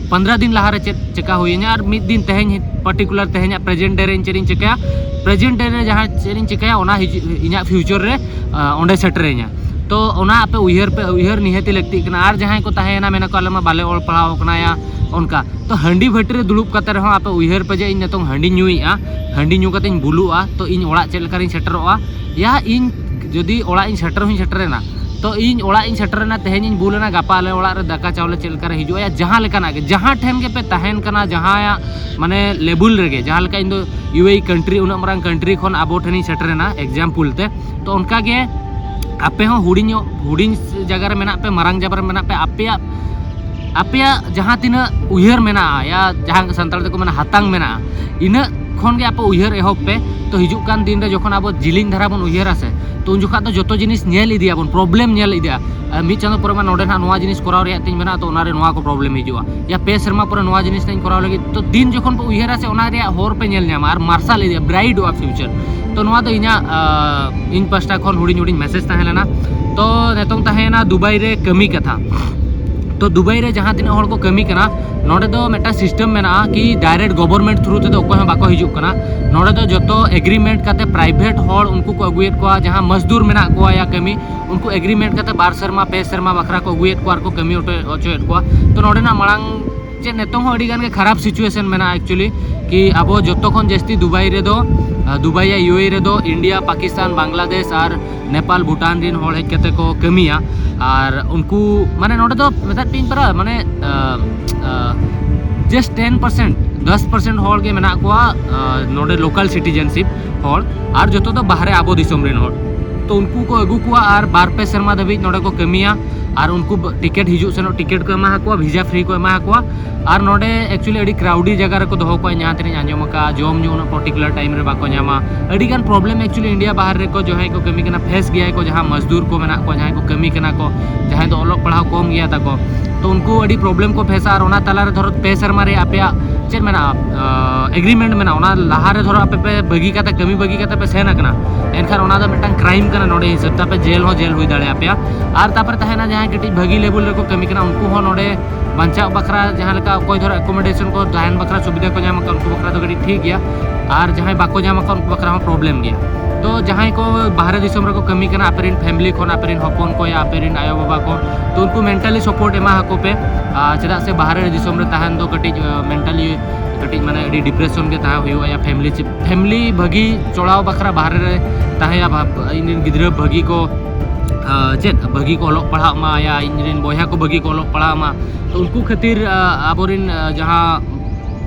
ᱯᱚᱱᱫᱽᱨᱚ ᱫᱤᱱ ᱞᱟᱦᱟ ᱨᱮ ᱪᱮᱫ ᱪᱮᱠᱟ ᱦᱩᱭᱟᱹᱧᱟ, ᱟᱨ ᱢᱤᱫ ᱫᱤᱱ ᱛᱮᱦᱮᱧ ᱯᱟᱨᱴᱤᱠᱩᱞᱟᱨ ᱛᱮᱦᱮᱧᱟᱜ ᱯᱨᱮᱡᱮᱱᱴ ᱰᱮ ᱨᱮ ᱤᱧ ᱪᱮᱫ ᱤᱧ ᱪᱮᱠᱟᱭᱟ, ᱯᱨᱮᱡᱮᱱᱴ ᱰᱮ ᱨᱮ ᱡᱟᱦᱟᱸ ᱪᱮᱫ ᱤᱧ ᱪᱮᱠᱟᱭᱟ, ᱚᱱᱟ ᱦᱤᱡᱩᱜ ᱤᱧᱟᱹᱜ ᱯᱷᱤᱭᱩᱪᱟᱨ ᱨᱮ ᱟᱸ, ᱚᱸᱰᱮ ᱥᱮᱴᱮᱨᱟᱹᱧᱟ᱾ ᱛᱚ ᱚᱱᱟ ᱟᱯᱮ ᱩᱭᱦᱟᱹᱨ ᱯᱮ, ᱩᱭᱦᱟᱹᱨ ᱱᱤᱦᱟᱹᱛᱤ ᱞᱟᱹᱠᱛᱤᱜ ᱠᱟᱱᱟ᱾ ᱟᱨ ᱡᱟᱦᱟᱸᱭ ᱠᱚ ᱛᱟᱦᱮᱸᱭᱮᱱᱟ, ᱢᱮᱱᱟᱠᱚ ᱟᱞᱮ ᱢᱟ ᱵᱟᱞᱮ ᱚᱞ ᱯᱟᱲᱦᱟᱣ ᱠᱟᱱᱟ ᱭᱟ, ᱚᱱᱠᱟ᱾ ᱛᱚ ᱦᱟᱺᱰᱤ ᱵᱷᱟᱹᱴᱤ ᱨᱮ ᱫᱩᱲᱩᱵ ᱠᱟᱛᱮ ᱨᱮᱦᱚᱸ ᱟᱯᱮ ᱩᱭᱦᱟᱹᱨ ᱯᱮ ᱡᱮ ᱤᱧ ᱱᱤᱛᱚᱝ ᱦᱟᱺᱰᱤᱧ ᱧᱩᱭᱮᱫᱼᱟ, ᱦᱟᱺᱰᱤ ᱧᱩ ᱠᱟᱛᱮᱧ ᱵᱩᱞᱩᱜᱼᱟ, ᱛᱚ ᱤᱧ ᱚᱲᱟᱜ ᱪᱮᱫ ᱞᱮᱠᱟ ᱨᱤᱧ ᱥᱮᱴᱮᱨᱚᱜᱼᱟ? ᱭᱟ ᱤᱧ ᱡᱩᱫᱤ ᱚᱲᱟᱜ ᱤᱧ ᱥᱮᱴᱮᱨ ᱦᱚᱸᱧ ᱥᱮᱴᱮᱨᱮᱱᱟ, ᱛᱚ ᱤᱧ ᱚᱲᱟᱜ ᱤᱧ ᱥᱮᱴᱮᱨᱮᱱᱟ, ᱛᱮᱦᱮᱧ ᱤᱧ ᱵᱩᱞᱮᱱᱟ, ᱜᱟᱯᱟ ᱟᱞᱮ ᱚᱲᱟᱜ ᱨᱮ ᱫᱟᱠᱟ ᱪᱟᱣᱞᱮ ᱪᱮᱫ ᱞᱮᱠᱟ ᱨᱮ ᱦᱤᱡᱩᱜᱼᱟ? ᱭᱟ ᱡᱟᱦᱟᱸ ᱞᱮᱠᱟᱱᱟᱜ ᱜᱮ, ᱡᱟᱦᱟᱸ ᱴᱷᱮᱱ ᱜᱮᱯᱮ ᱛᱟᱦᱮᱱ ᱠᱟᱱᱟ, ᱡᱟᱦᱟᱸᱭᱟᱜ ᱢᱟᱱᱮ ᱞᱮᱵᱮᱞ ᱨᱮᱜᱮ, ᱡᱟᱦᱟᱸ ᱞᱮᱠᱟ ᱤᱧ ᱫᱚ ᱤᱭᱩ ᱮ ᱤ ᱠᱟᱱᱴᱨᱤ, ᱩᱱᱟᱹᱜ ᱢᱟᱨᱟᱝ ᱠᱟᱱᱴᱨᱤ ᱠᱷᱚᱱ ᱟᱵᱚ ᱴᱷᱮᱱᱤᱧ ᱥᱮᱴᱮᱨᱮᱱᱟ, ᱮᱠᱡᱟᱢᱯᱩᱞ ᱛᱮ᱾ ᱛᱚ ᱚᱱᱠᱟ ᱜᱮ ᱟᱯᱮ ᱦᱚᱸ ᱦᱩᱰᱤᱧᱚᱜ, ᱦᱩᱰᱤᱧ ᱡᱟᱭᱜᱟ ᱨᱮ ᱢᱮᱱᱟᱜ ᱯᱮ, ᱢᱟᱨᱟᱝ ᱡᱟᱭᱜᱟ ᱨᱮ ᱢᱮᱱᱟᱜ ᱯᱮ, ᱟᱯᱮᱭᱟᱜ ᱟᱯᱮᱭᱟᱜ ᱡᱟᱦᱟᱸ ᱛᱤᱱᱟᱹᱜ ᱩᱭᱦᱟᱹᱨ ᱢᱮᱱᱟᱜᱼᱟ, ᱭᱟ ᱡᱟᱦᱟᱸ ᱥᱟᱱᱛᱟᱲ ᱛᱮᱠᱚ ᱢᱮᱱᱟ ᱦᱟᱛᱟᱝ ᱢᱮᱱᱟᱜᱼᱟ, ᱤᱱᱟᱹᱜ ᱠᱷᱚᱱ ᱜᱮ ᱟᱯᱮ ᱩᱭᱦᱟᱹᱨ ᱮᱦᱚᱵ ᱯᱮ᱾ ᱛᱚ ᱦᱤᱡᱩᱜ ᱠᱟᱱ ᱫᱤᱱ ᱨᱮ ᱡᱚᱠᱷᱚᱱ ᱟᱵᱚ ᱡᱤᱞᱤᱧ ᱫᱷᱟᱨᱟ ᱵᱚᱱ ᱩᱭᱦᱟᱹᱨᱟ ᱥᱮ, ᱛᱚ ᱩᱱ ᱡᱚᱠᱷᱟᱜ ᱫᱚ ᱡᱚᱛᱚ ᱡᱤᱱᱤᱥ ᱧᱮᱞ ᱤᱫᱤᱭᱟᱵᱚᱱ, ᱯᱨᱚᱵᱞᱮᱢ ᱧᱮᱞ ᱤᱫᱤᱜᱼᱟ᱾ ᱟᱨ ᱢᱤᱫ ᱪᱟᱸᱫᱚ ᱯᱚᱨᱮ ᱢᱟ ᱱᱚᱰᱮ ᱱᱟᱜ ᱱᱚᱣᱟ ᱡᱤᱱᱤᱥ ᱠᱚᱨᱟᱣ ᱨᱮᱭᱟᱜ ᱛᱤᱧ ᱢᱮᱱᱟᱜᱼᱟ, ᱛᱚ ᱚᱱᱟᱨᱮ ᱱᱚᱣᱟ ᱠᱚ ᱯᱨᱚᱵᱞᱮᱢ ᱦᱤᱡᱩᱜᱼᱟ᱾ ᱭᱟ ᱯᱮ ᱥᱮᱨᱢᱟ ᱯᱚᱨᱮ ᱱᱚᱣᱟ ᱡᱤᱱᱤᱥ ᱤᱧ ᱠᱚᱨᱟᱣ ᱞᱟᱹᱜᱤᱫ, ᱛᱚ ᱫᱤᱱ ᱡᱚᱠᱷᱚᱱ ᱯᱮ ᱩᱭᱦᱟᱹᱨᱟ ᱥᱮ, ᱚᱱᱟ ᱨᱮᱭᱟᱜ ᱦᱚᱨ ᱯᱮ ᱧᱮᱞ ᱧᱟᱢᱟ ᱟᱨ ᱢᱟᱨᱥᱟᱞ ᱤᱫᱤᱜᱼᱟ, ᱵᱨᱟᱭᱤᱴᱚᱜᱼᱟ ᱯᱷᱤᱭᱩᱪᱟᱨ᱾ ᱛᱚ ᱱᱚᱣᱟ ᱫᱚ ᱤᱧᱟᱹᱜ, ᱟᱸ, ᱤᱧ ᱯᱟᱥᱴᱟ ᱠᱷᱚᱱ ᱦᱩᱰᱤᱧ ᱦᱩᱰᱤᱧ ᱢᱮᱥᱮᱡᱽ ᱛᱟᱦᱮᱸ ᱞᱮᱱᱟ᱾ ᱛᱚ ᱱᱤᱛᱚᱝ ᱛᱟᱦᱮᱸᱭᱮᱱᱟ ᱫᱩᱵᱟᱭ ᱨᱮ ᱠᱟᱹᱢᱤ ᱠᱟᱛᱷᱟ᱾ ᱛᱚ ᱫᱩᱵᱟᱭ ᱨᱮ ᱡᱟᱦᱟᱸ ᱛᱤᱱᱟᱹᱜ ᱦᱚᱲ ᱠᱚ ᱠᱟᱹᱢᱤ ᱠᱟᱱᱟ, ᱱᱚᱰᱮ ᱫᱚ ᱢᱤᱫᱴᱟᱝ ᱥᱤᱥᱴᱮᱢ ᱢᱮᱱᱟᱜᱼᱟ ᱠᱤ ᱰᱟᱭᱨᱮᱠᱴ ᱜᱚᱵᱷᱚᱨᱢᱮᱱᱴ ᱛᱷᱨᱩ ᱛᱮᱫᱚ ᱚᱠᱚᱭ ᱦᱚᱸ ᱵᱟᱠᱚ ᱦᱤᱡᱩᱜ ᱠᱟᱱᱟ᱾ ᱱᱚᱰᱮ ᱫᱚ ᱡᱚᱛᱚ ᱮᱜᱽᱨᱤᱢᱮᱱᱴ ᱠᱟᱛᱮ ᱯᱨᱟᱭᱵᱷᱮᱴ ᱦᱚᱲ ᱩᱱᱠᱩ ᱠᱚ ᱟᱹᱜᱩᱭᱮᱫ ᱠᱚᱣᱟ, ᱡᱟᱦᱟᱸ ᱢᱟᱡᱽᱫᱩᱨ ᱢᱮᱱᱟᱜ ᱠᱚᱣᱟ ᱭᱟ ᱠᱟᱹᱢᱤ, ᱩᱱᱠᱩ ᱮᱜᱽᱨᱤᱢᱮᱱᱴ ᱠᱟᱛᱮ ᱵᱟᱨ ᱥᱮᱨᱢᱟ, ᱯᱮ ᱥᱮᱨᱢᱟ ᱵᱟᱠᱷᱨᱟ ᱠᱚ ᱟᱹᱜᱩᱭᱮᱫ ᱠᱚᱣᱟ ᱟᱨ ᱠᱚ ᱠᱟᱹᱢᱤ ᱦᱚᱪᱚ-, ᱦᱚᱪᱚᱭᱮᱫ ᱠᱚᱣᱟ᱾ ᱛᱚ ᱱᱚᱰᱮᱱᱟᱜ ᱢᱟᱲᱟᱝ ᱪᱮᱫ ᱱᱤᱛᱚᱝ ᱦᱚᱸ ᱟᱹᱰᱤ ᱜᱟᱱ ᱜᱮ ᱠᱷᱟᱨᱟᱯ ᱥᱤᱪᱩᱭᱮᱥᱚᱱ ᱢᱮᱱᱟᱜᱼᱟ actually, ᱠᱤ ᱟᱵᱚ ᱡᱚᱛᱚ ᱠᱷᱚᱱ ᱡᱟᱹᱥᱛᱤ ᱫᱩᱵᱟᱭ ᱨᱮᱫᱚ, ᱟᱸ, ᱫᱩᱵᱟᱭ ᱭᱟ ᱤᱭᱩ ᱮ ᱤ ᱨᱮᱫᱚ ᱤᱱᱰᱤᱭᱟ, ᱯᱟᱠᱤᱥᱛᱟᱱ, ᱵᱟᱝᱞᱟᱫᱮᱥ ᱟᱨ ᱱᱮᱯᱟᱞ, ᱵᱷᱩᱴᱟᱱ ᱨᱮᱱ ᱦᱚᱲ ᱦᱮᱡ ᱠᱟᱛᱮ ᱠᱚ ᱠᱟᱹᱢᱤᱭᱟ᱾ ᱟᱨ ᱩᱱᱠᱩ ᱢᱟᱱᱮ ᱱᱚᱰᱮ ᱫᱚ ᱢᱮᱛᱟᱫ ᱯᱮᱭᱟᱹᱧ ᱯᱟᱨᱟ ᱢᱟᱱᱮ, ᱟᱸ, ᱟᱸ, just ten percent, ᱫᱚᱥ percent ᱦᱚᱲ ᱜᱮ ᱢᱮᱱᱟᱜ ᱠᱚᱣᱟ, ᱟᱸ, ᱱᱚᱰᱮ ᱞᱳᱠᱟᱞ ᱥᱤᱴᱤᱡᱮᱱᱥᱤᱯ ᱦᱚᱲ, ᱟᱨ ᱡᱚᱛᱚ ᱫᱚ ᱵᱟᱦᱨᱮ ᱟᱵᱚ ᱫᱤᱥᱚᱢ ᱨᱮᱱ ᱦᱚᱲ᱾ ᱛᱚ ᱩᱱᱠᱩ ᱠᱚ ᱟᱹᱜᱩ ᱠᱚᱣᱟ ᱟᱨ ᱵᱟᱨ ᱯᱮ ᱥᱮᱨᱢᱟ ᱫᱷᱟᱹᱵᱤᱡ ᱱᱚᱰᱮ ᱠᱚ ᱠᱟᱹᱢᱤᱭᱟ᱾ ᱟᱨ ᱩᱱᱠᱩ ᱴᱤᱠᱤᱴ ᱦᱤᱡᱩᱜ ᱥᱮᱱᱚᱜ ᱴᱤᱠᱤᱴ ᱠᱚ ᱮᱢᱟ ᱠᱚᱣᱟ, ᱵᱷᱤᱡᱟ ᱯᱷᱨᱤ ᱠᱚ ᱮᱢᱟ ᱠᱚᱣᱟ᱾ ᱟᱨ ᱱᱚᱰᱮ actually ᱟᱹᱰᱤ crowdy ᱡᱟᱭᱜᱟ ᱨᱮᱠᱚ ᱫᱚᱦᱚ ᱠᱚᱣᱟ, ᱡᱟᱦᱟᱸ ᱛᱤᱱᱟᱹᱜ ᱤᱧ ᱟᱸᱡᱚᱢ ᱟᱠᱟᱫᱼᱟ, ᱡᱚᱢ ᱧᱩ ᱩᱱᱟᱹᱜ particular time ᱨᱮ ᱵᱟᱠᱚ ᱧᱟᱢᱟ᱾ ᱟᱹᱰᱤ ᱜᱟᱱ problem actually ᱤᱱᱰᱤᱭᱟ ᱵᱟᱦᱟᱨ ᱨᱮᱠᱚ ᱡᱟᱦᱟᱸᱭ ᱠᱚ ᱠᱟᱹᱢᱤ ᱠᱟᱱᱟ, ᱯᱷᱮᱥ ᱜᱮᱭᱟ ᱠᱚ, ᱡᱟᱦᱟᱸ ᱢᱚᱡᱽᱫᱩᱨ ᱠᱚ ᱢᱮᱱᱟᱜ ᱠᱚᱣᱟ, ᱡᱟᱦᱟᱸᱭ ᱠᱚ ᱠᱟᱹᱢᱤ ᱠᱟᱱᱟ ᱠᱚ, ᱡᱟᱦᱟᱸᱭ ᱫᱚ ᱚᱞᱚᱜ ᱯᱟᱲᱦᱟᱣ ᱠᱚᱢ ᱜᱮᱭᱟ ᱛᱟᱠᱚ, ᱛᱚ ᱩᱱᱠᱩ ᱟᱹᱰᱤ problem ᱠᱚ ᱯᱷᱮᱥᱟ᱾ ᱟᱨ ᱚᱱᱟ ᱛᱟᱞᱟᱨᱮ ᱫᱷᱚᱨᱚ ᱯᱮ ᱥᱮᱨᱢᱟ ᱨᱮ ᱟᱯᱮᱭᱟᱜ ᱪᱮᱫ ᱢᱮᱱᱟᱜᱼᱟ, ᱮᱜᱽᱨᱤᱢᱮᱱᱴ ᱢᱮᱱᱟᱜᱼᱟ, ᱚᱱᱟ ᱞᱟᱦᱟᱨᱮ ᱫᱷᱚᱨᱚ ᱟᱯᱮ ᱯᱮ ᱵᱟᱹᱜᱤ ᱠᱟᱛᱮ, ᱠᱟᱹᱢᱤ ᱵᱟᱹᱜᱤ ᱠᱟᱛᱮ ᱯᱮ ᱥᱮᱱ ᱟᱠᱟᱱᱟ, ᱮᱱᱠᱷᱟᱱ ᱚᱱᱟ ᱫᱚ ᱢᱤᱫᱴᱟᱝ crime ᱠᱟᱱᱟ ᱱᱚᱰᱮ ᱦᱤᱥᱟᱹᱵ ᱛᱮ, ᱟᱯᱮ ᱡᱮᱞ ᱦᱚᱸ ᱡᱮᱞ ᱦᱩᱭ ᱫᱟᱲᱮᱭᱟᱯᱮᱭᱟ᱾ ᱟᱨ ᱛᱟᱨᱯᱚᱨᱮ ᱛᱟᱦᱮᱱᱟ ᱡᱟᱦᱟᱸᱭ ᱠᱟᱹᱴᱤᱡ ᱵᱷᱟᱹᱜᱤ level ᱨᱮᱠᱚ ᱠᱟᱹᱢᱤ ᱠᱟᱱᱟ, ᱩᱱᱠᱩ ᱦᱚᱸ ᱱᱚᱰᱮ ᱵᱟᱧᱪᱟᱣ ᱵᱟᱠᱷᱨᱟ ᱡᱟᱦᱟᱸ ᱞᱮᱠᱟ ᱚᱠᱚᱭ ᱫᱷᱚᱨᱚ accommodation ᱠᱚ, ᱛᱟᱦᱮᱱ ᱵᱟᱠᱷᱨᱟ ᱥᱩᱵᱤᱫᱷᱟ ᱠᱚ ᱧᱟᱢ ᱟᱠᱟᱫ, ᱩᱱᱠᱩ ᱵᱟᱠᱷᱨᱟ ᱫᱚ ᱠᱟᱹᱴᱤᱡ ᱴᱷᱤᱠ ᱜᱮᱭᱟ᱾ ᱟᱨ ᱡᱟᱦᱟᱸᱭ ᱵᱟᱠᱚ ᱧᱟᱢ ᱟᱠᱟᱫ, ᱩᱱᱠᱩ ᱵᱟᱠᱷᱨᱟ ᱦᱚᱸ problem ᱜᱮᱭᱟ᱾ ᱛᱚ ᱡᱟᱦᱟᱸᱭ ᱠᱚ ᱵᱟᱦᱨᱮ ᱫᱤᱥᱚᱢ ᱨᱮᱠᱚ ᱠᱟᱹᱢᱤ ᱠᱟᱱᱟ, ᱟᱯᱮ ᱨᱮᱱ family ᱠᱷᱚᱱ, ᱟᱯᱮ ᱨᱮᱱ ᱦᱚᱯᱚᱱ ᱠᱚ ᱭᱟ ᱟᱯᱮ ᱨᱮᱱ ᱟᱭᱳᱼᱵᱟᱵᱟ ᱠᱚ, ᱛᱚ ᱩᱱᱠᱩ mentally support ᱮᱢᱟ ᱟᱠᱚ ᱯᱮ᱾ ᱟᱨ ᱪᱮᱫᱟᱜ ᱥᱮ ᱵᱟᱦᱨᱮ ᱨᱮ ᱫᱤᱥᱚᱢ ᱨᱮ ᱛᱟᱦᱮᱱ ᱫᱚ ᱠᱟᱹᱴᱤᱡ mentally ᱠᱟᱹᱴᱤᱡ ᱢᱟᱱᱮ ᱟᱹᱰᱤ depression ᱜᱮ ᱛᱟᱦᱮᱸ ᱦᱩᱭᱩᱜᱼᱟ, ᱭᱟ family ᱪᱮ-, family ᱵᱷᱟᱹᱜᱤ ᱪᱚᱲᱟᱣ ᱵᱟᱠᱷᱨᱟ ᱵᱟᱦᱨᱮ ᱨᱮ ᱛᱟᱦᱮᱸ ᱭᱟ, ᱵᱷᱟ-, ᱤᱧ ᱨᱮᱱ ᱜᱤᱫᱽᱨᱟᱹ ᱵᱷᱟᱹᱜᱤ ᱠᱚ, ᱟᱨ ᱪᱮᱫ ᱵᱷᱟᱹᱜᱤ ᱠᱚ ᱚᱞᱚᱜ ᱯᱟᱲᱦᱟᱜ ᱢᱟ, ᱭᱟ ᱤᱧ ᱨᱮᱱ ᱵᱚᱭᱦᱟ ᱠᱚ ᱵᱷᱟᱹᱜᱤ ᱠᱚ ᱚᱞᱚᱜ ᱯᱟᱲᱦᱟᱜ ᱢᱟ᱾ ᱛᱚ ᱩᱱᱠᱩ ᱠᱷᱟᱹᱛᱤᱨ, ᱟᱨ ᱟᱵᱚᱨᱮᱱ, ᱟᱨ ᱡᱟᱦᱟᱸ